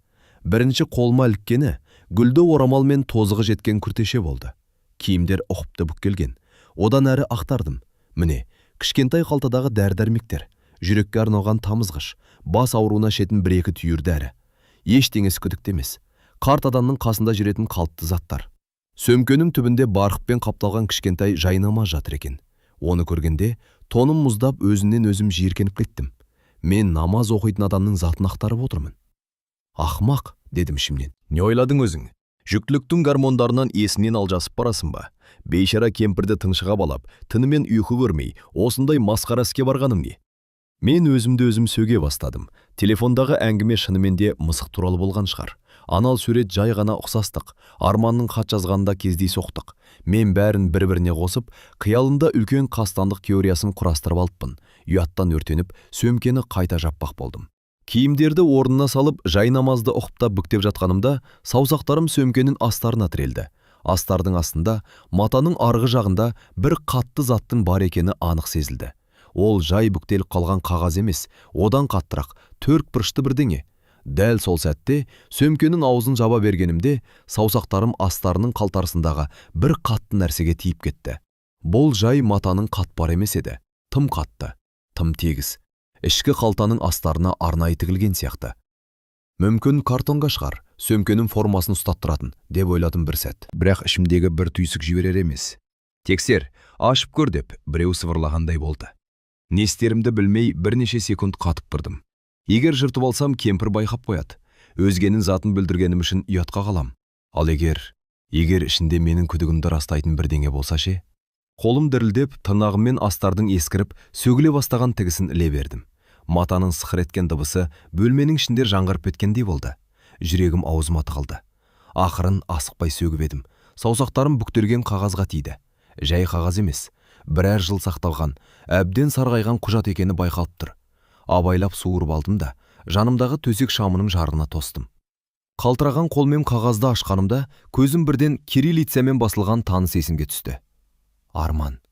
Бірінші қолыма іліккені гүлді орамал мен тозығы жеткен күртеше болды. Киімдер ұқыпты бүктелген. Одан әрі ақтардым. Міне, кішкентай қалтадағы дәрі-дәрмектер, жүрекке арналған тамызғыш, бас ауруына ішетін бір-екі түйір дәрі. Ештеңесі күдікті емес. Қарт адамның қасында жүретін қалыпты заттар. Сөмкенің түбінде барқытпен қапталған кішкентай жайнамаз жатыр екен. Оны көргенде тоным мұздап, өзімнен өзім жиіркеніп кеттім. Мен намаз оқитын адамның затын ақтарып отырмын. Ақымақ, дедім ішімнен. Не ойладың өзің? Жүктіліктің гормондарынан есіңнен алжасып барасың ба? Бейшара кемпірді тыншыға балап, түнімен ұйқы көрмей, осындай масқара іске барғаным не? Мен өзімді өзім сөге бастадым. Телефондағы әңгіме шынымен де мысық туралы болған шығар. Анау сурет жай ғана ұқсастық. Арманның хат жазғанында кездейсоқтық. Мен бәрін бір-біріне қосып, қиялымда үлкен қастандық теориясын құрастырып алыппын. Ұяттан өртеніп, сөмкені қайта жаппақ болдым. Киімдерді орнына салып, жай намазды ұқыптап бүктеп жатқанымда, саусақтарым сөмкенің астарына тірелді. Астардың астында, матаның арғы жағында бір қатты заттың бар екені анық сезілді. Ол жай бүктеліп қалған қағаз емес, одан қаттырақ, төрт бұрышты бірдеңе. Дәл сол сәтте сөмкенің аузын жаба бергенімде, саусақтарым астарының қалтарысындағы бір қатты нәрсеге тиіп кетті. Бұл жай матаның қатпары емес еді. Тым қатты, тым тегіс. Ішкі қалтаның астарына арнайы тігілген сияқты. Мүмкін картонға шығар, сөмкенің формасын ұстаттыратын, деп ойладым бір сәт. Бірақ ішімдегі бір түйсік жіберер емес. Тексер, ашып көр деп біреу сыбырлағандай болды. Не істерімді білмей бірнеше секунд қатып тұрдым. Егер жыртып алсам, кемпір байқап қояды. Өзгенің затын бүлдіргенім үшін ұятқа қалам. Ал егер ішінде менің күдігімді растайтын бірдеңе болса ше? Қолым дірілдеп, тырнағыммен астардың ескіріп, сөгіле бастаған тігісін іле бердім. Матаның сықыр еткен дыбысы бөлменің ішінде жаңғырып кеткендей болды. Жүрегім аузыма тығылды. Ақырын асықпай сөгіп едім. Саусақтарым бүктелген қағазға тиді. Жай қағаз емес, бірер жыл сақталған, әбден сарғайған құжат екені байқалып тұр. Абайлап суырып алдым да, жанымдағы төсек шамының жарығына тостым. Қалтыраған қолмен қағазды ашқанымда, көзім бірден кириллицамен басылған таныс есімге түсті. Арман.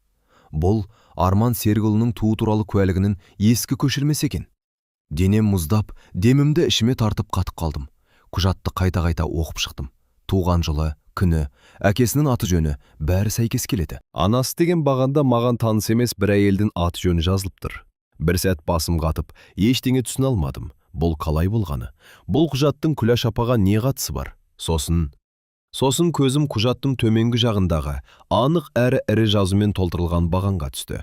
Бұл Арман Серікұлының туу туралы куәлігінің ескі көшірмесі екен. Денем мұздап, демімді ішіме тартып қатып қалдым. Құжатты қайта-қайта оқып шықтым. Туған жылы, күні, әкесінің аты жөні бәрі сәйкес келеді. Анасы деген бағанда маған таныс емес бір әйелдің аты жөні жазылып тұр. Бір сәт басым қатып, ештеңе түсіне алмадым. Бұл қалай болғаны? Бұл құжаттың Күләш апаға не қатысы бар? Сосын көзім құжаттың төменгі жағындағы анық әрі ірі жазумен толтырылған бағанға түсті.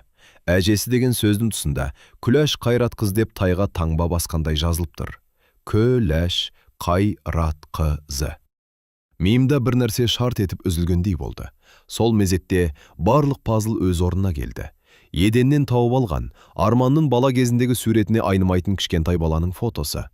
Әжесі деген сөздің тұсында Күләш Қайратқыз деп тайға таңба басқандай жазылып тұр. Күләш Қайратқызы. Миымда бір нәрсе шарт етіп үзілгендей болды. Сол мезетте барлық пазл өз орнына келді. Еденнен тауып алған Арманның бала кезіндегі суретіне айнымайтын кішкентай баланың фотосы.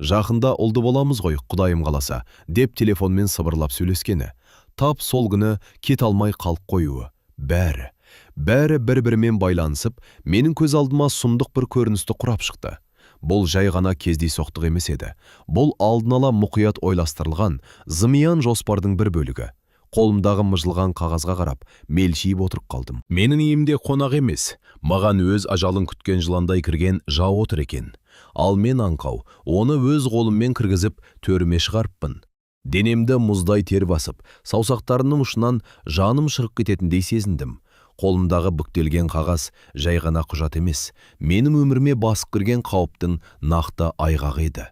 Жақында ұлды боламыз ғой, Құдайым қаласа, деп телефонмен сыбырлап сөйлескені. Тап сол күні кете алмай қалып қоюы. Бәрі, бәрі бір-бірімен байланысып, менің көз алдыма сұмдық бір көріністі құрап шықты. Бұл жай ғана кездейсоқтық емес еді. Бұл алдын ала мұқият ойластырылған зымиян жоспардың бір бөлігі. Қолымдағы мыжылған қағазға қарап, мелшиіп отырып қалдым. Менің үйімде қонақ емес, маған өз ажалын күткен жыландай кірген жау отыр екен. Ал мен аңқау, оны өз қолыммен кіргізіп, төріме шығарыппын. Денемді мұздай тер басып, саусақтарымның ұшынан жаным шығып кететіндей сезіндім. Қолымдағы бүктелген қағаз жай ғана құжат емес, менің өміріме басып кірген қауіптің нақты айғағы еді.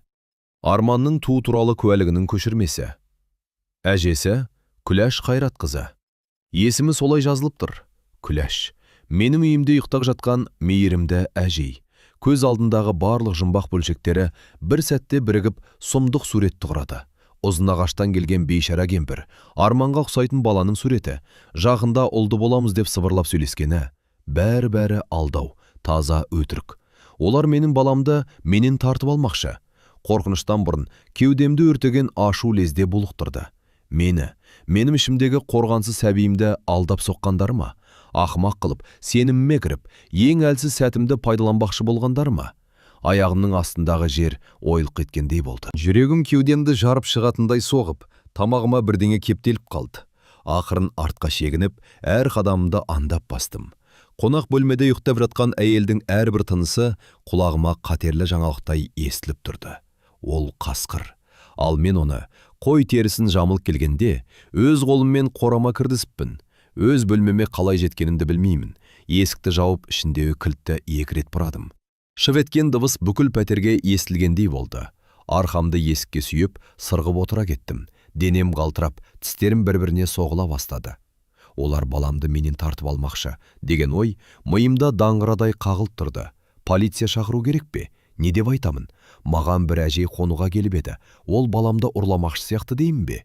Арманның туу туралы куәлігінің көшірмесі. Әжесі Күләш Қайратқызы. Есімі солай жазылып тұр. Күләш. Менің үйімде ұйықтап жатқан мейірімді әжей. Көз алдындағы барлық жұмбақ бөлшектері бір сәтте бірігіп сұмдық суретті құрады. Ұзынағаштан келген бейшара кемпір, Арманға ұқсайтын баланың суреті, жақында ұлды боламыз деп сыбырлап сөйлескені. Бәрі-бәрі алдау, таза өтірік. Олар менің баламды менен тартып алмақшы. Қорқыныштан бұрын кеудемді өртеген ашу лезде булықтырды. Мені, менің ішімдегі қорғансыз сәбиімді алдап соққандары ма? Ақымақ қылып, сеніміме кіріп, ең әлсіз сәтімді пайдаланбақшы болғандары ма? Аяғымның астындағы жер ойылып кеткендей болды. Жүрегім кеудемді жарып шығатындай соғып, тамағыма бірдеңе кептеліп қалды. Ақырын артқа шегініп, әр қадамымды аңдап бастым. Қонақ бөлмеде ұйықтап жатқан әйелдің әрбір тынысы құлағыма қатерлі жаңалықтай естіліп тұрды. Ол қасқыр. Ал мен оны қой терісін жамылып келгенде, өз қолыммен қорама кіргізіппін. Өз бөлмеме қалай жеткенімді білмеймін. Есікті жауып, ішіндегі кілтті екі рет бұрадым. Шып еткен дыбыс бүкіл пәтерге естілгендей болды. Арқамды есікке сүйеп, сырғып отыра кеттім. Денем қалтырап, тістерім бір-біріне соғыла бастады. Олар баламды менен тартып алмақшы деген ой миымда даңғырадай қағылып тұрды. Полиция шақыру керек пе? Не деп айтамын? Маған бір әжей қонуға келіп еді. Ол баламды ұрламақшы сияқты деймін бе?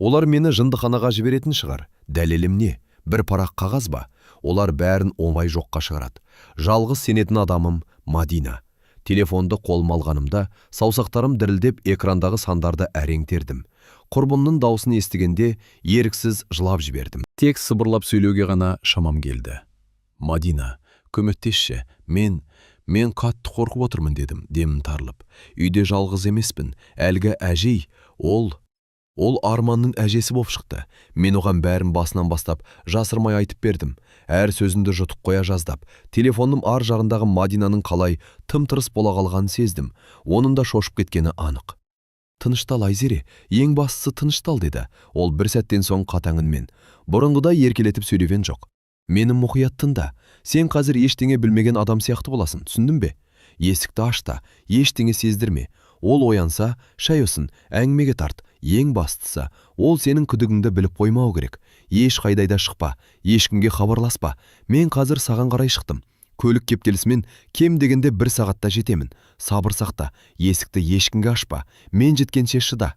Олар мені жындыханаға жіберетін шығар. Дәлелім не? Бір парақ қағаз ба? Олар бәрін оңай жоққа шығарады. Жалғыз сенетін адамым Мадина. Телефонды қолыма алғанымда саусақтарым дірілдеп, экрандағы сандарды әрең тердім. Құрбымның даусын естігенде еріксіз жылап жібердім. Тек сыбырлап сөйлеуге ғана шамам келді. Мадина, көмектесші, мен қатты қорқып отырмын, дедім, демім тарылып. Үйде жалғыз емеспін. Әлгі әжей, ол Арманның әжесі боп шықты. Мен оған бәрін басынан бастап, жасырмай айтып бердім. Әр сөзімді жұтып қоя жаздап, телефонның ар жағындағы Мадинаның қалай тым-тырыс бола қалғанын сездім. Оның да шошып кеткені анық. Тыныштал, Айзере, ең бастысы тыныштал, деді. Ол бір сәттен соң қатаң үнмен. Бұрынғыдай еркелетіп сөйлеген жоқ. Мені мұқият тыңда. Сен қазір ештеңе білмеген адам сияқты боласың, түсіндің бе? Есікті аш та, ештеңе сездірме. Ол оянса, шай ұсын, әңгімеге тарт. Ең бастысы, ол сенің күдігіңді біліп қоймау керек. Еш қайдайда шықпа, ешкімге хабарласпа. Мен қазір саған қарай шықтым. Көлік кептелісімен кем дегенде бір сағатта жетемін. Сабыр сақта, есікті ешкімге ашпа. Мен жеткенше шыда.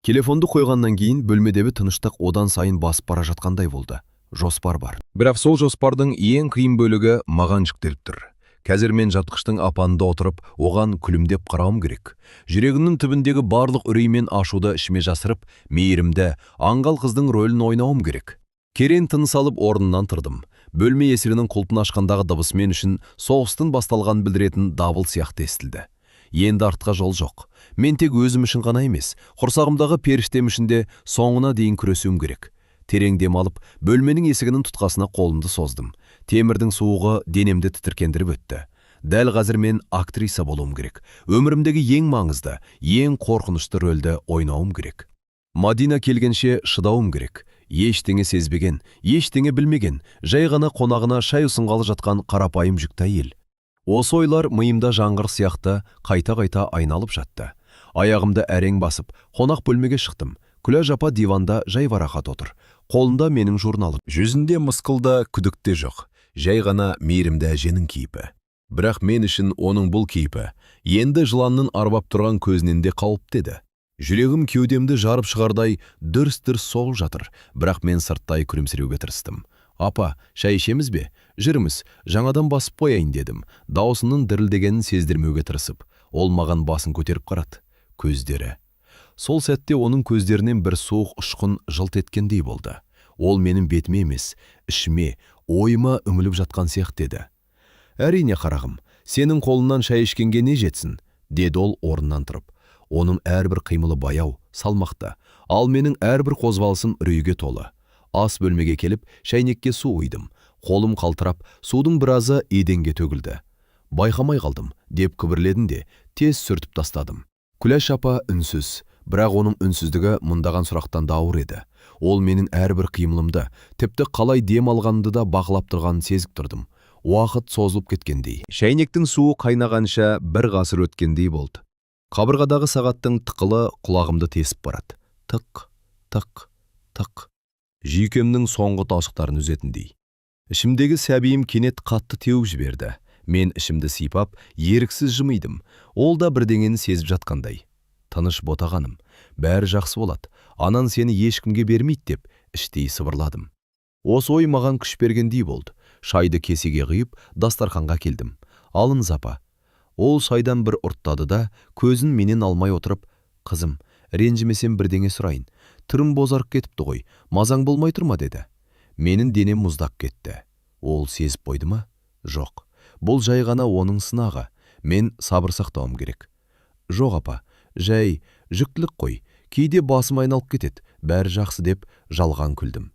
Телефонды қойғаннан кейін бөлмедегі тыныштық одан сайын басып бара жатқандай болды. Жоспар бар. Бірақ сол жоспардың ең қиын бөлігі маған жүктеліп тұр. Қазір мен жыртқыштың апанында отырып, оған күлімдеп қарауым керек. Жүрегімнің түбіндегі барлық үрей мен ашуды ішіме жасырып, мейірімді, аңғал қыздың рөлін ойнауым керек. Керең тыныс алып орнымнан тұрдым. Бөлме есігінің құлпын ашқандағы дыбыс мен үшін соғыстың басталғанын білдіретін дабыл сияқты естілді. Енді артқа жол жоқ. Мен тек өзім үшін ғана емес, құрсағымдағы періштем үшін де соңына дейін күресуім керек. Терең дем алып, бөлменің есігінің тұтқасына қолымды создым. Темірдің суығы денемді тітіркендіріп өтті. Дәл қазір мен актриса болуым керек. Өмірімдегі ең маңызды, ең қорқынышты рөлді ойнауым керек. Мадина келгенше шыдауым керек. Ештеңе сезбеген, ештеңе білмеген, жай ғана қонағына шай ұсынғалы жатқан қарапайым жүкті әйел. Осы ойлар миымда жаңғырық сияқты қайта-қайта айналып жатты. Аяғымды әрең басып, қонақ бөлмеге шықтым. Күләш апа диванда жайбарақат отыр. Қолында менің журналым. Жүзінде мысқыл да, күдік те жоқ. Жай ғана мейірімді әженің кейпі. Бірақ мен үшін оның бұл кейпі енді жыланның арбап тұрған көзінен де қауіпті еді. Жүрегім кеудемді жарып шығардай дүрс-дүрс соғып жатыр, бірақ мен сырттай күлімсіреуге тырыстым. «Апа, шай ішеміз бе? Жүріңіз, жаңадан басып қояйын», – дедім, даусымның дірілдегенін сездірмеуге тырысып. Ол маған басын көтеріп қарады. Көздері. Сол сәтте оның көздерінен бір суық ұшқын жылт еткендей болды. Ол менің бетіме емес, ішіме, ойыма үңіліп жатқан сияқты еді. «Әрине, қарағым, сенің қолыңнан шай ішкенге не жетсін», – деді ол орнынан тұрып. Оның әрбір қимылы баяу, салмақты, ал менің әрбір қозғалысым үрейге толы. Ас бөлмеге келіп, шәйнекке су құйдым. Қолым қалтырап, судың біразы еденге төгілді. «Байқамай қалдым», – деп күбірледім де, тез сүртіп тастадым. Күләш апа үнсіз, бірақ оның үнсіздігі мыңдаған сұрақтан да ауыр еді. Ол менің әрбір қимылымды, тіпті қалай дем алғанымды да бақылап тұрғанын сезіп тұрдым. Уақыт созылып кеткендей. Шәйнектің суы қайнағанша бір ғасыр өткендей болды. Қабырғадағы сағаттың тықылы құлағымды тесіп барады. Тық, тық, тық. Жүйкемнің соңғы талшықтарын үзетіндей. Ішімдегі сәбиім кенет қатты теуіп жіберді. Мен ішімді сипап, еріксіз жымидым. Ол да бірдеңені сезіп жатқандай. «Тыныш, ботағаным, бәрі жақсы болады. Анаң сені ешкімге бермейді», – деп іштей сыбырладым. Осы ой маған күш бергендей болды. Шайды кесеге құйып, дастарханға келдім. «Алыңыз, апа». Ол шайдан бір ұрттады да, көзін менен алмай отырып: «Қызым, ренжімесем, бірдеңе сұрайын. Түрің бозарып кетіпті ғой, мазаң болмай тұр ма?» – деді. Менің денем мұздап кетті. Ол сезіп қойды ма? Жоқ. Бұл жай ғана оның сынағы. Мен сабыр сақтауым керек. «Жоқ, апа, жай жүктілік қой. Кейде басым айналып кетеді. Бәрі жақсы», – деп жалған күлдім.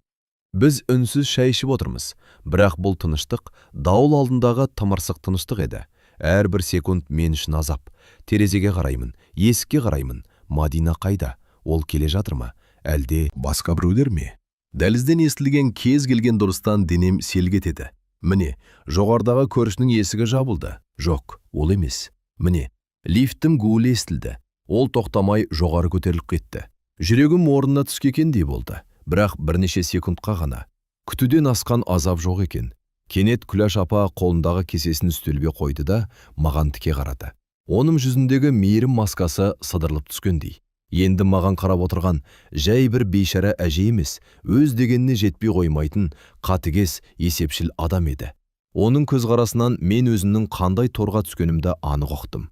Біз үнсіз шай ішіп отырмыз, бірақ бұл тыныштық дауыл алдындағы тымырсық тыныштық еді. Әрбір секунд мен үшін азап. Терезеге қараймын, есікке қараймын. Мадина қайда? Ол келе жатыр ма? Әлде басқа біреулер ме? Дәлізден естілген кез келген дыбыстан денем селк етеді. Міне, жоғарыдағы көршінің есігі жабылды. Жоқ, ол емес. Міне, лифттің гуілі естілді. Ол тоқтамай жоғары көтеріліп кетті. Жүрегім орнына түскендей болды, бірақ бірнеше секундқа ғана. Күтуден асқан азап жоқ екен. Кенет Күләш апа қолындағы кесесін үстелге қойды да, маған тіке қарады. Оның жүзіндегі мейірім маскасы сыдырылып түскендей. Енді маған қарап отырған жай бір бейшара әже емес, өз дегеніне жетпей қоймайтын қатыгез, есепшіл адам еді. Оның көзқарасынан мен өзімнің қандай торға түскенімді анық ұқтым.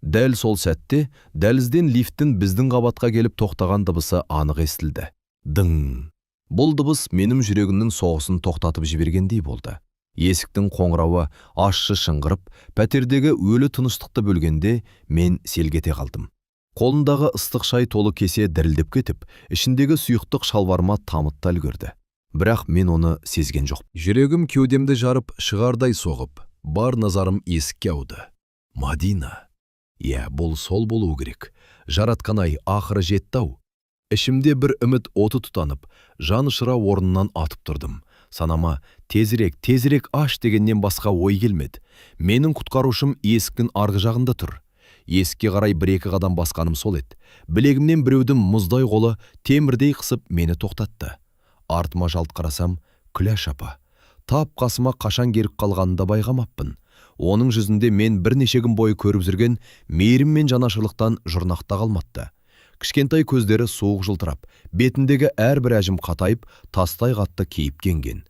Дәл сол сәтте дәлізден лифттің біздің қабатқа келіп тоқтаған дыбысы анық естілді. Дың! Бұл дыбыс менің жүрегімнің соғысын тоқтатып жібергендей болды. Есіктің қоңырауы ащы шыңғырып, пәтердегі өлі тыныштықты бөлгенде, мен селк ете қалдым. Қолымдағы ыстық шай толы кесе дірілдеп кетіп, ішіндегі сұйықтық шалбарыма тамып та үлгерді. Бірақ мен оны сезген жоқ. Жүрегім кеудемді жарып шығардай соғып, бар назарым есікке ауды. Мадина. Иә, бұл сол болуы керек. Жаратқан ай, ақыры жетті-ау. Ішімде бір үміт оты тұтанып, жан ұшыра орнымнан атып тұрдым. Санама «тезірек, тезірек аш» дегеннен басқа ой келмеді. Менің құтқарушым есіктің арғы жағында тұр. Есікке қарай бір-екі қадам басқаным сол еді. Білегімнен біреудің мұздай қолы темірдей қысып мені тоқтатты. Артыма жалт қарасам, Күләш апа. Тап қасыма қашан келіп қалғанын да байқамаппын. Оның жүзінде мен бірнеше күн бойы көріп жүрген мейірім мен жанашырлықтан жұрнақ та қалмапты. Кішкентай көздері суық жылтырап, бетіндегі әрбір әжім қатайып, тастай қатты кейіпке енген.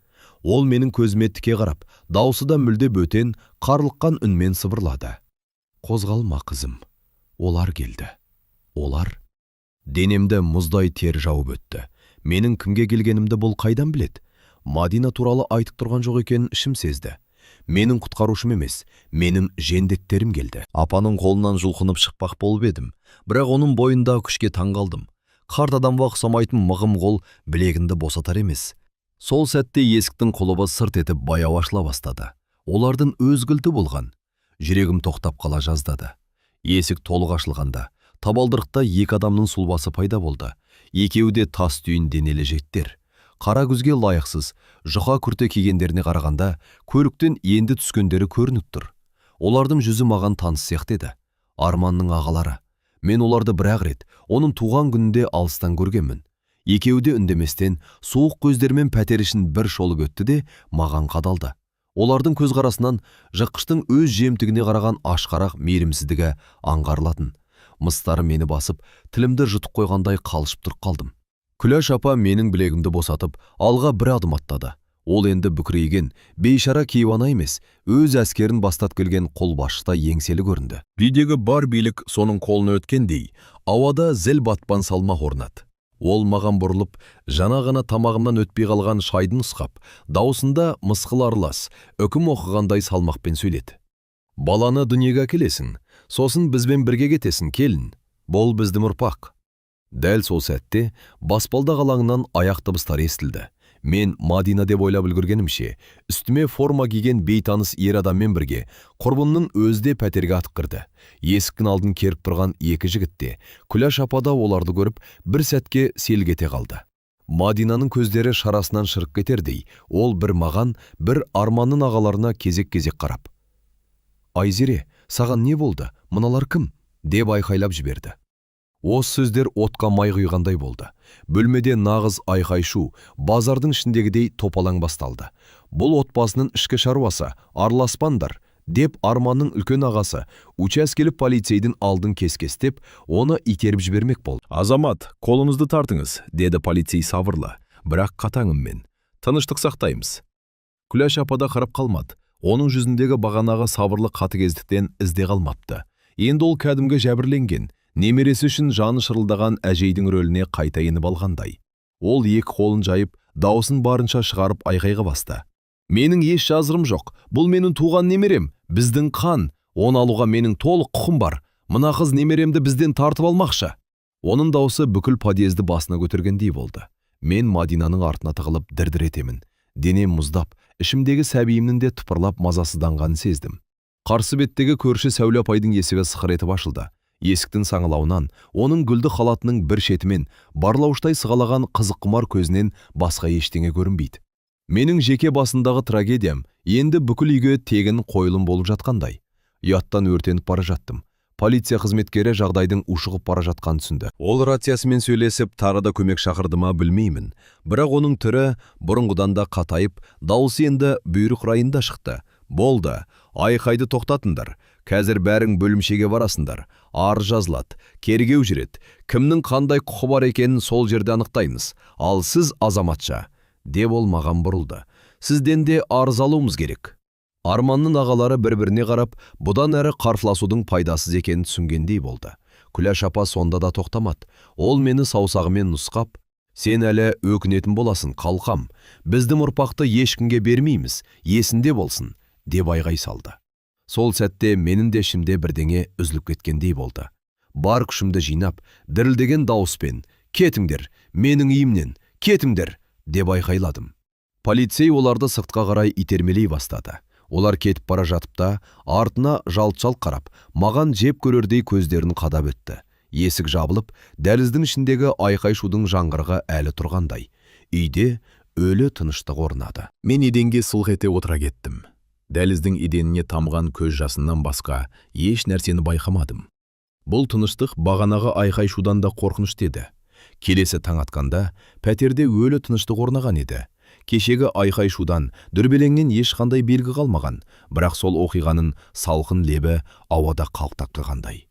Ол менің көзіме тіке қарап, даусы да мүлде бөтен, қарлыққан үнмен сыбырлады: «Қозғалма, қызым. Олар келді». Олар? Денемді мұздай тер жауып өтті. Менің кімге келгенімді бұл қайдан біледі? Мадина туралы айтып тұрған жоқ екенін ішім сезді. Менің құтқарушым емес, менің жендеттерім келді. Апаның қолынан жұлқынып шықпақ болып едім, бірақ оның бойындағы күшке таң қалдым. Қарт адамға ұқсамайтын мығым қол білегімді босатар емес. Сол сәтте есіктің құлыбы сырт етіп баяу ашыла бастады. Олардың өз кілті болған. Жүрегім тоқтап қала жаздады. Есік толық ашылғанда, табалдырықта екі адамның сұлбасы пайда болды. Екеуі де тас түйін денелі жігіттер. Қара күзге лайықсыз, жұқа күрте кигендеріне қарағанда, көліктен енді түскендері көрініп тұр. Олардың жүзі маған таныс сияқты еді. Арманның ағалары. Мен оларды бір-ақ рет, оның туған күнінде алыстан көргенмін. Екеуі де үндеместен, суық көздерімен пәтер ішін бір шолып өтті де, маған қадалды. Олардың көзқарасынан жыртқыштың өз жемтігіне қараған ашқарақ мейірімсіздігі аңғарылатын. Мыстары мені басып, тілімді жұтып қойғандай қалшып тұрып қалдым. Күләш апа менің білегімді босатып, алға бір адым аттады. Ол енді бүкірейген, бейшара кейуана емес, өз әскерін бастап келген қолбасшыдай еңселі көрінді. Үйдегі бар билік соның қолына өткендей, ауада зіл батпан салмақ орнады. Ол маған бұрылып, жаңа ғана тамағымнан өтпей қалған шайды нұсқап, даусында мысқыл аралас, үкім оқығандай салмақпен сөйледі. Баланы дүниеге әкелесің, сосын бізбен бірге кетесің, келін. Бұл біздің ұрпақ. Дәл сол сәтте баспалдақ алаңынан аяқ дыбыстары естілді. Мен Мадина деп ойлап үлгергенімше, үстіме форма киген бейтаныс ер адаммен бірге құрбымның өзі де пәтерге атып кірді. Есіктің алдын керіп тұрған екі жігіт те, Күләш апа да оларды көріп, бір сәтке селк ете қалды. Мадинаның көздері шарасынан шығып кетердей, ол бір маған, бір Арманның ағаларына кезек-кезек қарап. Айзере, саған не болды? Мыналар кім? Деп айқайлап жіберді. Осы сөздер отқа май құйғандай болды. Бөлмеде нағыз айқай-шу, базардың ішіндегідей топалаң басталды. Бұл отбасының ішкі шаруасы, араласпаңдар, деп Арманның үлкен ағасы учаскелік полицейдің алдын кескестеп, оны итеріп жібермек болды. Азамат, қолыңызды тартыңыз, деді полицей сабырлы, бірақ қатаң үнмен. Тыныштық сақтаймыз. Күләш апа да қарап қалмады. Оның жүзіндегі бағанағы сабырлы қатыгездіктен із де қалмапты. Енді ол кәдімгі жәбірленген, немересі үшін жаны шырылдаған әжейдің рөліне қайта еніп алғандай. Ол екі қолын жайып, даусын барынша шығарып айқайға басты. Менің еш жазығым жоқ. Бұл менің туған немерем, біздің қан. Оны алуға менің толық құқым бар. Мына қыз немеремді бізден тартып алмақшы. Оның даусы бүкіл подъезді басына көтергендей болды. Мен Мадинаның артына тығылып дір-дір етемін. Денем мұздап, ішімдегі сәбиімнің де тыпырлап мазасызданғанын сездім. Қарсы беттегі көрші Сәуле апайдың есігі сықыр етіп ашылды. Есіктің саңылауынан, оның гүлді халатының бір шетімен, барлауштай сығалаған қызыққұмар көзінен басқа ештеңе көрінбейді. Менің жеке басындағы трагедиям енді бүкіл үйге тегін қойылым болып жатқандай. Ұяттан өртеніп бара жаттым. Полиция қызметкері жағдайдың ушығып бара жатқанын түсінді. Ол рациясымен сөйлесіп, тағы да көмек шақырды ма білмеймін. Бірақ оның түрі бұрынғыдан да қатайып, дауысы енді бұйрық райында шықты. Болды, айқайды тоқтатыңдар. Қазір бәрің бөлімшеге барасыңдар. Арыз жазылады, тергеу жүреді. Кімнің қандай құқы бар екенін сол жерде анықтаймыз. Ал сіз азаматша, деп ол маған бұрылды. Сізден де арыз алуымыз керек. Арманның ағалары бір-біріне қарап, бұдан әрі қарсыласудың пайдасыз екенін түсінгендей болды. Күләш апа сонда да тоқтамады. Ол мені саусағымен нұсқап, сен әлі өкінетін боласың, қалқам. Біздің ұрпақты ешкімге бермейміз, есінде болсын, деп айғай салды. Сол сәтте менің де ішімде бірдеңе үзіліп кеткендей болды. Бар күшімді жинап, дірілдеген дауыспен, кетіңдер, менің үйімнен, кетіңдер, деп айқайладым. Полицей оларды сыртқа қарай итермелей бастады. Олар кетіп бара жатып та, артына жалт-жалт қарап, маған жеп көрердей көздерін қадап өтті. Есік жабылып, дәліздің ішіндегі айқай-шудың жаңғырығы әлі тұрғандай. Үйде өлі тыныштық орнады. Мен еденге сылқ ете отыра кеттім. Дәліздің еденіне тамған көз жасынан басқа еш нәрсені байқамадым. Бұл тыныштық бағанағы айқай-шудан да қорқынышты еді. Келесі таң атқанда пәтерде өлі тыныштық орнаған еді. Кешегі айқай-шудан, дүрбелеңнен ешқандай белгі қалмаған, бірақ сол оқиғаның салқын лебі ауада қалықтап тұрғандай.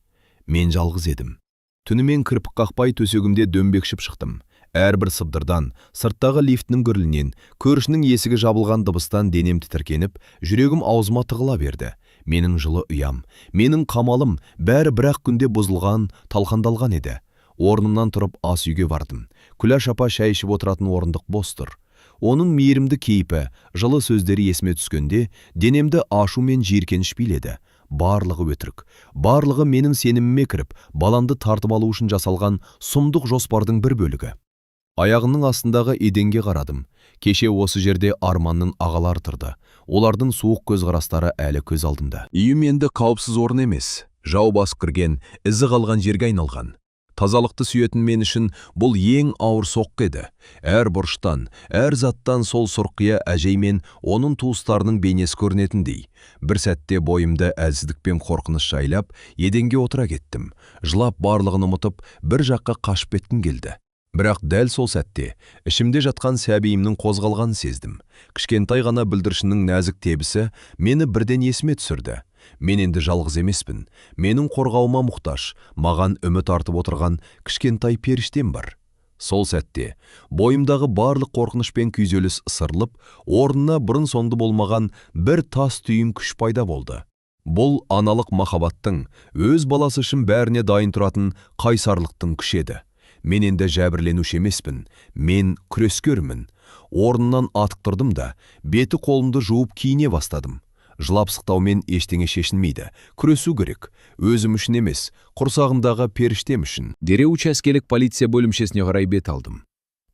Мен жалғыз едім. Түнімен кірпік қақпай төсегімде дөңбекшіп шықтым. Әрбір сыбдырдан, сырттағы лифтінің гүрілінен, көршінің есігі жабылған дыбыстан денем тітіркеніп, жүрегім аузыма тығыла берді. Менің жылы ұям, менің қамалым бәрі бір-ақ күнде бұзылған, талқандалған еді. Орнымнан тұрып ас үйге бардым. Күләш апа шай ішіп отыратын орындық бос тұр. Оның мейірімді кейпі, жылы сөздері есіме түскенде, денемді ашу мен жиіркеніш биледі. Барлығы өтірік. Барлығы менің сеніміме кіріп, баламды тартып алу үшін жасалған сұмдық жоспардың бір бөлігі. Аяғымның астындағы еденге қарадым. Кеше осы жерде Арманның ағалары тұрды. Олардың суық көзқарастары әлі көз алдымда. Үйім енді қауіпсіз орын емес. Жау басып кірген, ізі қалған жерге айналған. Тазалықты сүйетін мен үшін бұл ең ауыр соққы еді. Әр бұрыштан, әр заттан сол сұрқия әжей мен оның туыстарының бейнесі көрінетіндей. Бір сәтте бойымды әлсіздік пен қорқыныш жайлап, еденге отыра кеттім. Жылап барлығын ұмытып, бір жаққа қашып кеткім келді. Бірақ дәл сол сәтте ішімде жатқан сәбиімнің қозғалғанын сездім. Кішкентай ғана бүлдіршіннің нәзік тебісі мені бірден есіме түсірді. Мен енді жалғыз емеспін. Менің қорғауыма мұқтаж, маған үміт артып отырған кішкентай періштем бар. Сол сәтте бойымдағы барлық қорқыныш пен күйзеліс ысырылып, орнына бұрын соңды болмаған бір тас түйін күш пайда болды. Бұл аналық махаббаттың, өз баласы үшін бәріне дайын тұратын қайсарлықтың күші еді. Мен енді жәбірленуші емеспін, мен күрескермін. Орнынан атып тұрдым да, беті қолымды жуып киіне бастадым. Жылап сықтаумен ештеңе шешілмейді. Күресу керек. Өзім үшін емес, құрсағымдағы періштем үшін. Дереу учаскелік полиция бөлімшесіне қарай бет алдым.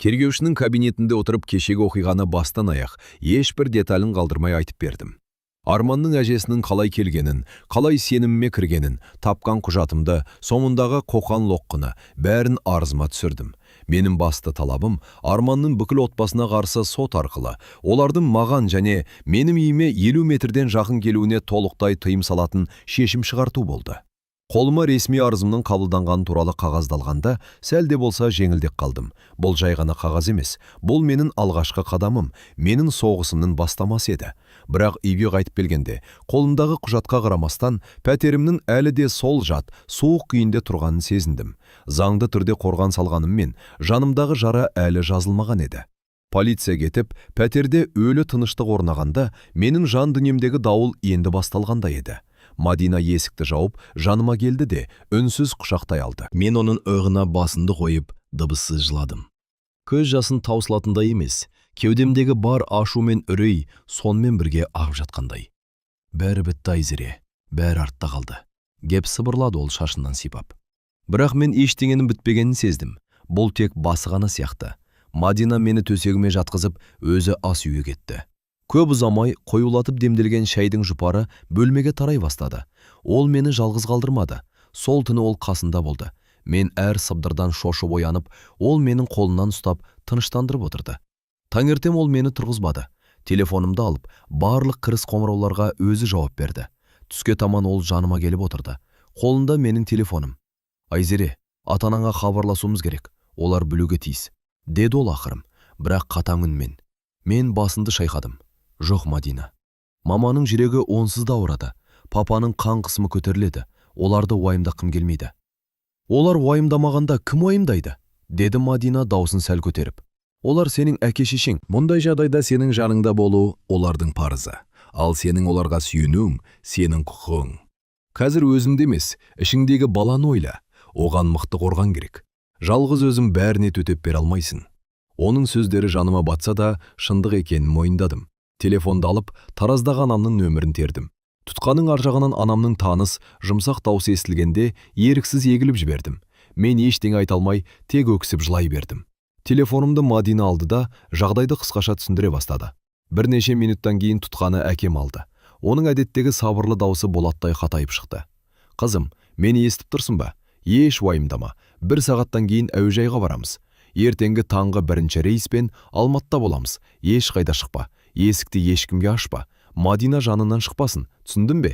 Тергеушінің кабинетінде отырып кешегі оқиғаны бастан аяқ, ешбір деталін қалдырмай айтып бердім. Арманның әжесінің қалай келгенін, қалай сеніміме кіргенін, тапқан құжатымды, соңындағы қоқан-лоққыны, бәрін арызыма түсірдім. Менің басты талабым Арманның бүкіл отбасына қарсы сот арқылы, олардың маған және менің үйіме 50 метрден жақын келуіне толықтай тыйым салатын шешім шығарту болды. Қолыма ресми арызымның қабылданғаны туралы қағазды алғанда, сәл де болса жеңілдеп қалдым. Бұл жай ғана қағаз емес, бұл менің алғашқы қадамым, менің соғысымның бастамасы еді. Бірақ үйге қайтып келгенде, қолымдағы құжатқа қарамастан, пәтерімнің әлі де сол жат, суық күйінде тұрғанын сезіндім. Заңды түрде қорған салғаныммен, жанымдағы жара әлі жазылмаған еді. Полиция кетіп, пәтерде өлі тыныштық орнағанда, менің жан дүниемдегі дауыл енді басталғандай еді. Мадина есікті жауып, жаныма келді де, үнсіз құшақтай алды. Мен оның иығына басымды қойып, дыбыссыз жыладым. Көз жасын таусылатындай емес, кеудемдегі бар ашу мен үрей сонымен бірге ағып жатқандай. Бәрі бітті, Айзере, бәрі артта қалды. Деп сыбырлады ол шашынан сипап. Бірақ мен ештеңенің бітпегенін сездім. Бұл тек басы ғана сияқты. Мадина мені төсегіме жатқызып, өзі ас үйге кетті. Көп ұзамай қоюлатып демделген шайдың жұпары бөлмеге тарай бастады. Ол мені жалғыз қалдырмады. Сол түні ол қасында болды. Мен әр сыбдырдан шошып оянып, ол менің қолымнан ұстап, тыныштандырып отырды. Таңертең ол мені тұрғызбады. Телефонымды алып, барлық кіріс қоңырауларға өзі жауап берді. Түске таман ол жаныма келіп отырды. Қолында менің телефоным. Айзере, ата-анаңа хабарласуымыз керек. Олар білуге тиіс, деді ол ақырын, бірақ қатаң үнмен. Мен басымды шайқадым. Жоқ, Мадина. Маманың жүрегі онсыз да ауырады. Папаның қан қысымы көтеріледі. Оларды уайымдатқым келмейді. Олар уайымдамағанда кім уайымдайды? Деді Мадина даусын сәл көтеріп. Олар сенің әке шешең. Мұндай жағдайда сенің жаныңда болу олардың парызы. Ал сенің оларға сүйенуің сенің құқығың. Қазір өзіңді емес, ішіңдегі баланы ойла. Оған мықты қорған керек. Жалғыз өзің бәріне төтеп бере алмайсың. Оның сөздері жаныма батса да, шындық екенін мойындадым. Телефонды алып, Тараздағы анамның нөмірін тердім. Тұтқаның ар жағынан анамның таныс, жұмсақ даусы естілгенде еріксіз егіліп жібердім. Мен ештеңе айта алмай, тек өксіп жылай бердім. Телефонымды Мадина алды да, жағдайды қысқаша түсіндіре бастады. Бірнеше минуттан кейін тұтқаны әкем алды. Оның әдеттегі сабырлы даусы болаттай қатайып шықты. Қызым, мені естіп тұрсың ба? Еш уайымдама. 1 сағаттан кейін әуежайға барамыз. Ертеңгі таңғы бірінші рейспен Алматыда боламыз. Ешқайда шықпа. Есікті ешкімге ашпа. Мадина жанынан шықпасын. Түсіндің бе?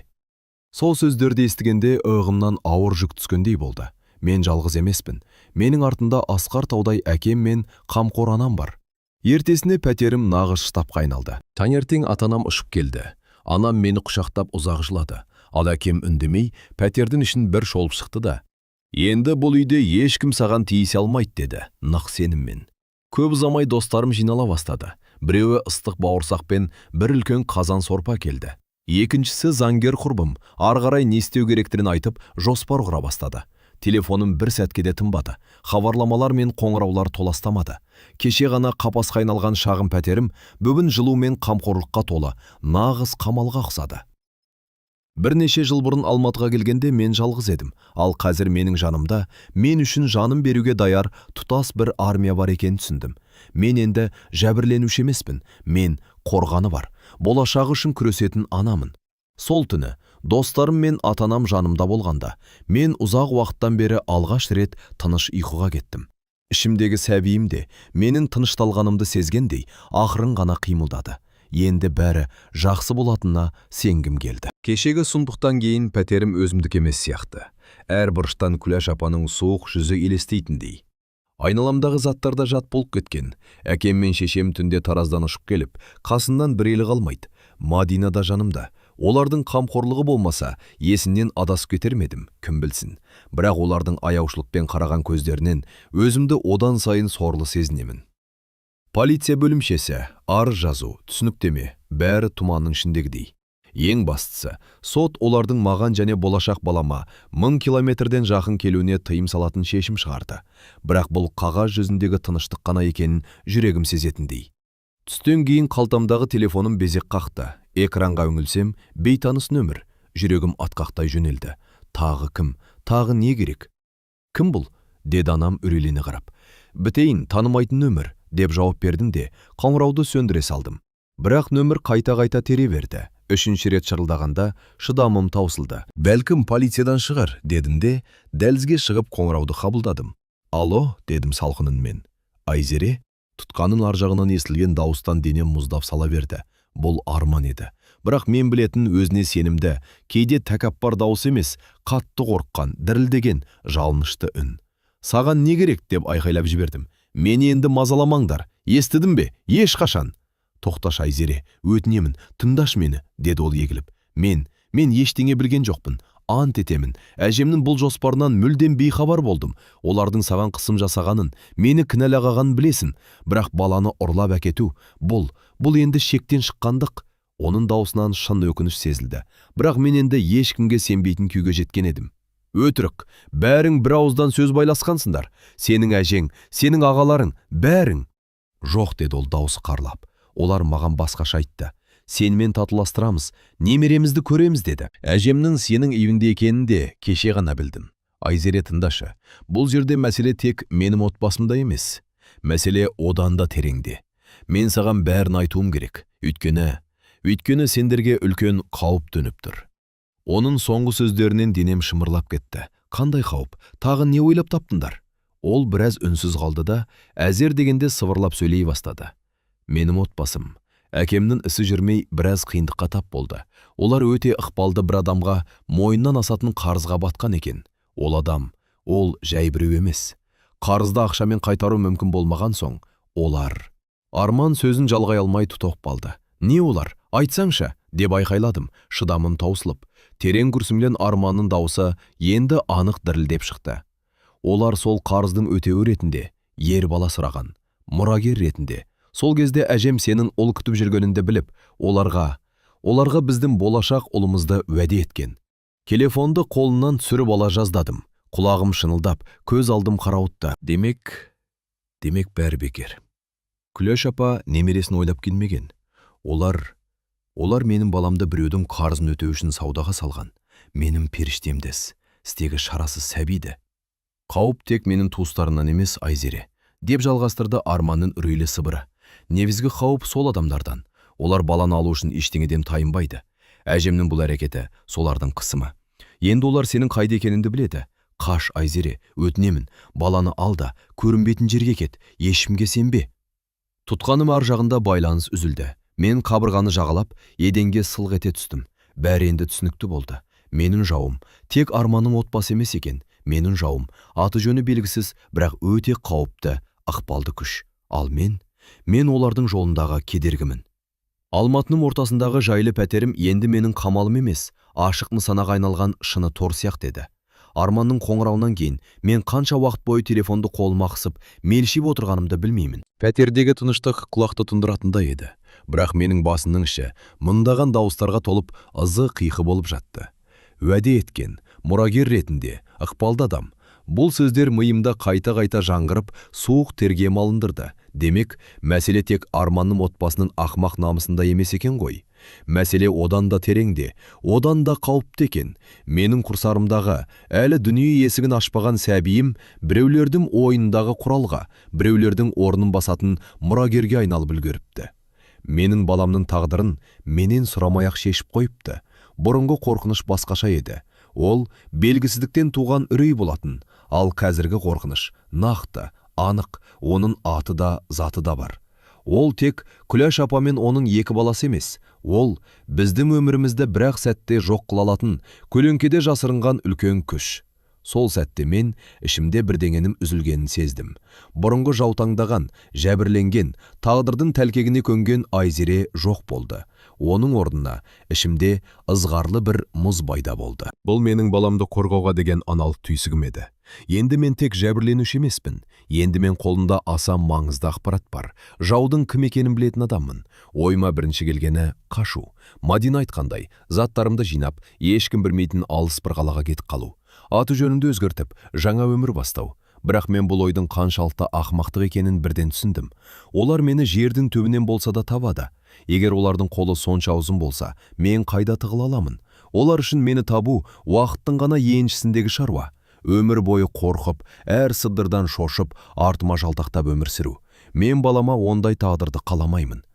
Сол сөздерді естігенде иығымнан ауыр жүк түскендей болды. Мен жалғыз емеспін. Менің артымда асқар таудай әкем мен қамқор анам бар. Ертесіне пәтерім нағыз штабқа айналды. Таңертең ата-анам ұшып келді. Анам мені құшақтап ұзақ жылады. Ал әкем үндемей, пәтердің ішін бір шолып шықты да, енді бұл үйде ешкім саған тиісе алмайды, деді нық сеніммен. Көп ұзамай достарым жинала бастады. Біреуі ыстық бауырсақпен бір үлкен қазан сорпа келді. Екіншісі заңгер құрбым, ары қарай не істеу керектігін айтып, жоспар құра бастады. Телефоным бір сәтке де тынбады. Хабарламалар мен қоңыраулар толастамады. Кеше ғана қапасқа айналған шағын пәтерім бүгін жылу мен қамқорлыққа толы, нағыз қамалға ұқсады. Бірнеше жыл бұрын Алматыға келгенде мен жалғыз едім. Ал қазір менің жанымда, мен үшін жанын беруге даяр тұтас бір армия бар екенін түсіндім. Мен енді жәбірленуші емеспін, мен қорғаны бар, болашағы үшін күресетін анамын. Сол түні достарым мен ата-анам жанымда болғанда, мен ұзақ уақыттан бері алғаш рет тыныш ұйқыға кеттім. Ішімдегі сәбиім де менің тынышталғанымды сезгендей ақырын ғана қимылдады. Енді бәрі жақсы болатынына сенгім келді. Кешегі сұмдықтан кейін пәтерім өзімдікі емес сияқты. Әр бұрыштан Күләш апаның суық жүзі елестейтіндей. Айналамдағы заттар да жат болып кеткен. Әкем мен шешем түнде Тараздан ұшып келіп, қасымнан бір елі қалмайды. Мадина да жанымда. Олардың қамқорлығы болмаса, есімнен адасып кетер ме едім, кім білсін. Бірақ олардың аяушылықпен қараған көздерінен өзімді одан сайын сорлы сезінемін. Полиция бөлімшесі, арыз жазу, түсініктеме, бәрі тұманның ішіндегідей. Ең бастысы, сот олардың маған және болашақ балама 1000 километрден жақын келуіне тыйым салатын шешім шығарды. Бірақ бұл қағаз жүзіндегі тыныштық қана екенін жүрегім сезетіндей. Түстен кейін қалтамдағы телефоным безек қақты. Экранға үңілсем, бейтаныс нөмір. Жүрегім атқақтай жөнелді. Тағы кім? Тағы не керек? «Кім бұл?» – деді анам үрейлене қарап. «Бітейін, танымайтын нөмір», – деп жауап бердім де, қоңырауды сөндіре салдым. Бірақ нөмір қайта-қайта тере берді. Үшінші рет шырылдағанда шыдамым таусылды. «Бәлкім, полициядан шығар», – дедім де, дәлізге шығып қоңырауды қабылдадым. «Алло», – дедім салқын үнмен. «Айзере?» Тұтқаның ар жағынан естілген дауыстан денем мұздап сала берді. Бұл Арман еді. Бірақ мен білетін өзіне сенімді, кейде тәкаппар дауыс емес, қатты қорыққан, дірілдеген, жалынышты үн. «Саған не керек?» – деп айқайлап жібердім. «Мені енді мазаламаңдар, естідің бе? Ешқашан!» «Тоқташы, Айзере, өтінемін, тыңдашы мені», – деді ол егіліп. Мен ештеңе білген жоқпын. Ант етемін, әжемнің бұл жоспарынан мүлдем бейхабар болдым. Олардың саған қысым жасағанын, мені кінәлағанын білесің. Бірақ баланы ұрлап әкету, бұл енді шектен шыққандық». Оның даусынан шын өкініш сезілді. Бірақ мен енді ешкімге сенбейтін күйге жеткен едім. «Өтірік, бәрің бір ауыздан сөз байласқансыңдар. Сенің әжең, сенің ағаларың, бәрің». «Жоқ», – деді ол даусы қарлап. «Олар маған басқаша айтты. Сенімен татуластырамыз, немеремізді көреміз деді. Әжемнің сенің үйіңде екенін де кеше ғана білдім. Айзере, тыңдашы. Бұл жерде мәселе тек менің отбасымда емес. Мәселе одан да тереңде. Мен саған бәрін айтуым керек. Өйткені сендерге үлкен қауіп төніп тұр». Оның соңғы сөздерінен денем шымырлап кетті. «Қандай қауіп? Тағы не ойлап таптыңдар?» Ол біраз үнсіз қалды да, әзер дегенде сыбырлап сөйлей бастады. «Менің отбасым, әкемнің ісі жүрмей, біраз қиындыққа тап болды. Олар өте ықпалды бір адамға мойыннан асатын қарызға батқан екен. Ол адам, ол жай біреу емес. Қарызды ақшамен қайтару мүмкін болмаған соң, олар...» Арман сөзін жалғай алмай тұтығып қалды. «Не олар? Айтсаңшы!» – деп айқайладым, шыдамым таусылып. Терең күрсінген Арманның даусы енді анық дірілдеп шықты. «Олар сол қарыздың өтеуі ретінде ер бала сұраған, мұрагер ретінде. Сол кезде әжем сенің ұл күтіп жүргеніңді біліп, оларға біздің болашақ ұлымызды уәде еткен». Телефонды қолынан түсіріп ала жаздадым. Құлағым шынылдап, көз алдым қарауытты. Демек, бәрі бекер. Күләш апа немересін ойлап келмеген. Олар менің баламды біреудің қарызын өтеу үшін саудаға салған. Менің періштемді, стегі шарасыз сәбиді. «Қауіп тек менің туыстарымнан емес, Айзере», – деп жалғастырды Арманның үрейлі сыбыры. «Негізгі қауіп сол адамдардан. Олар баланы алу үшін ештеңеден тайынбайды. Әжемнің бұл әрекеті – солардың қысымы. Енді олар сенің қайда екеніңді біледі. Қаш, Айзере, өтінемін. Баланы ал да, көрінбейтін жерге кет. Ешкімге сенбе». Тұтқаның ар жағында байланыс үзілді. Мен қабырғаны жағалап, еденге сылқ ете түстім. Бәрі енді түсінікті болды. Менің жауым тек Арманның отбасы емес екен. Менің жауым аты жөні белгісіз, бірақ өте қауіпті, ықпалды күш. Ал мен олардың жолындағы кедергімін. Алматының ортасындағы жайлы пәтерім енді менің қамалым емес, ашық нысанаға айналған шыны тор сияқты еді. Арманның қоңырауынан кейін мен қанша уақыт бойы телефонды қолыма қысып, мелшиіп отырғанымды білмеймін. Пәтердегі тыныштық құлақты тұндыратындай еді. Бірақ менің басымның іші мыңдаған дауыстарға толып, ызы қиқы болып жатты. Уәде еткен, мұрагер ретінде, ықпалды адам. Бұл сөздер миымда қайта-қайта жаңғырып, суық терге малындырды. Демек, мәселе тек Арманның отбасының ақымақ намысында емес екен ғой. Мәселе одан да тереңде, одан да қауіпті екен. Менің құрсағымдағы әлі дүние есігін ашпаған сәбиім біреулердің ойындағы құралға, біреулердің орнын басатын мұрагерге айналып үлгеріпті. Менің баламның тағдырын менен сұрамай-ақ шешіп қойыпты. Бұрынғы қорқыныш басқаша еді. Ол белгісіздіктен туған үрей болатын, ал қазіргі қорқыныш нақты, анық, оның аты да, заты да бар. Ол тек Күләш апа мен оның екі баласы емес, ол біздің өмірімізді бір-ақ сәтте жоқ қыла алатын, көлеңкеде жасырынған үлкен күш. Сол сәтте мен ішімде бірдеңенің үзілгенін сездім. Бұрынғы жаутаңдаған, жәбірленген, тағдырдың тәлкегіне көнген Айзере жоқ болды. Оның орнына ішімде ызғарлы бір мұз пайда болды. Бұл менің баламды қорғауға деген аналық түйсігім еді. Енді мен тек жәбірленуші емеспін. Енді мен қолымда аса маңызды ақпарат бар. Жаудың кім екенін білетін адаммын. Ойыма бірінші келгені қашу. Мадина айтқандай, заттарымды жинап, ешкім білмейтін алыс бір қалаға кетіп қалу. Аты жөнімді өзгертіп, жаңа өмір бастау. Бірақ мен бұл ойдың қаншалықты ақымақтық екенін бірден түсіндім. Олар мені жердің түбінен болса да табады. Егер олардың қолы сонша ұзын болса, мен қайда тығыла аламын? Олар үшін мені табу уақыттың ғана еншісіндегі шаруа. Өмір бойы қорқып, әр сыбдырдан шошып, артыма жалтақтап өмір сүру. Мен балама ондай тағдырды қаламаймын.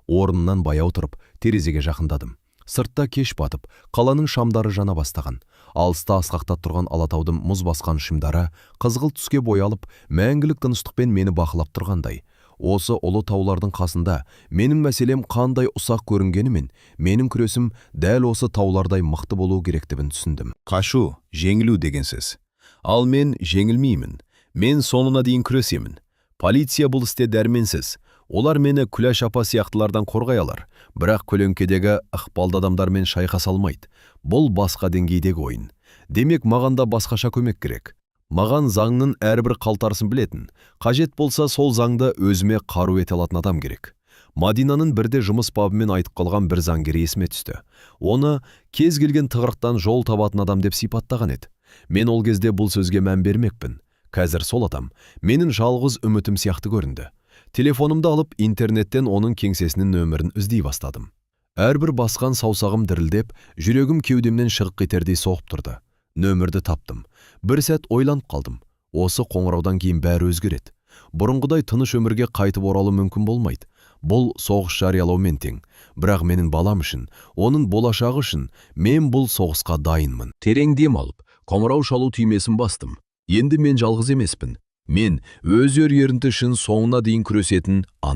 Орнымнан баяу тұрып, терезеге жақындадым. Сыртта кеш батып, қаланың шамдары жана бастаған. Алыста асқақтап тұрған Алатаудың мұз басқан шыңдары қызғылт түске боялып, мәңгілік тыныштықпен мені бақылап тұрғандай. Осы ұлы таулардың қасында менің мәселем қандай ұсақ көрінгенімен, менің күресім дәл осы таулардай мықты болу керектігін түсіндім. Қашу, жеңілу деген сөз. Ал мен жеңілмеймін. Мен соңына дейін күресемін. Полиция бұл істе дәрменсіз. Олар мені Күләш апа сияқтылардан қорғай алар, бірақ көлеңкедегі ықпалды адамдармен шайқаса алмайды. Бұл басқа деңгейдегі ойын. Демек, маған да басқаша көмек керек. Маған заңның әрбір қалтарысын білетін, қажет болса сол заңды өзіме қару ете алатын адам керек. Мадинаның бірде жұмыс бабымен айтып қалған бір заңгері есіме түсті. Оны кез келген тығырықтан жол табатын адам деп сипаттаған еді. Мен ол кезде бұл сөзге мән бермеппін. Қазір сол адам менің жалғыз үмітім сияқты көрінді. Телефонымды алып, интернеттен оның кеңсесінің нөмірін іздей бастадым. Әрбір басқан саусағым дірілдеп, жүрегім кеудемнен шығып кетердей соғып тұрды. Нөмірді таптым. Бір сәт ойланып қалдым. Осы қоңыраудан кейін бәрі өзгереді. Бұрынғыдай тыныш өмірге қайтып оралу мүмкін болмайды. Бұл соғыс жариялаумен тең. Бірақ менің балам үшін, оның болашағы үшін мен бұл соғысқа дайынмын. Терең дем алып, қоңырау шалу түймесін бастым. Енді мен жалғыз емеспін. Мен өз ерінті үшін соңына дейін күресетін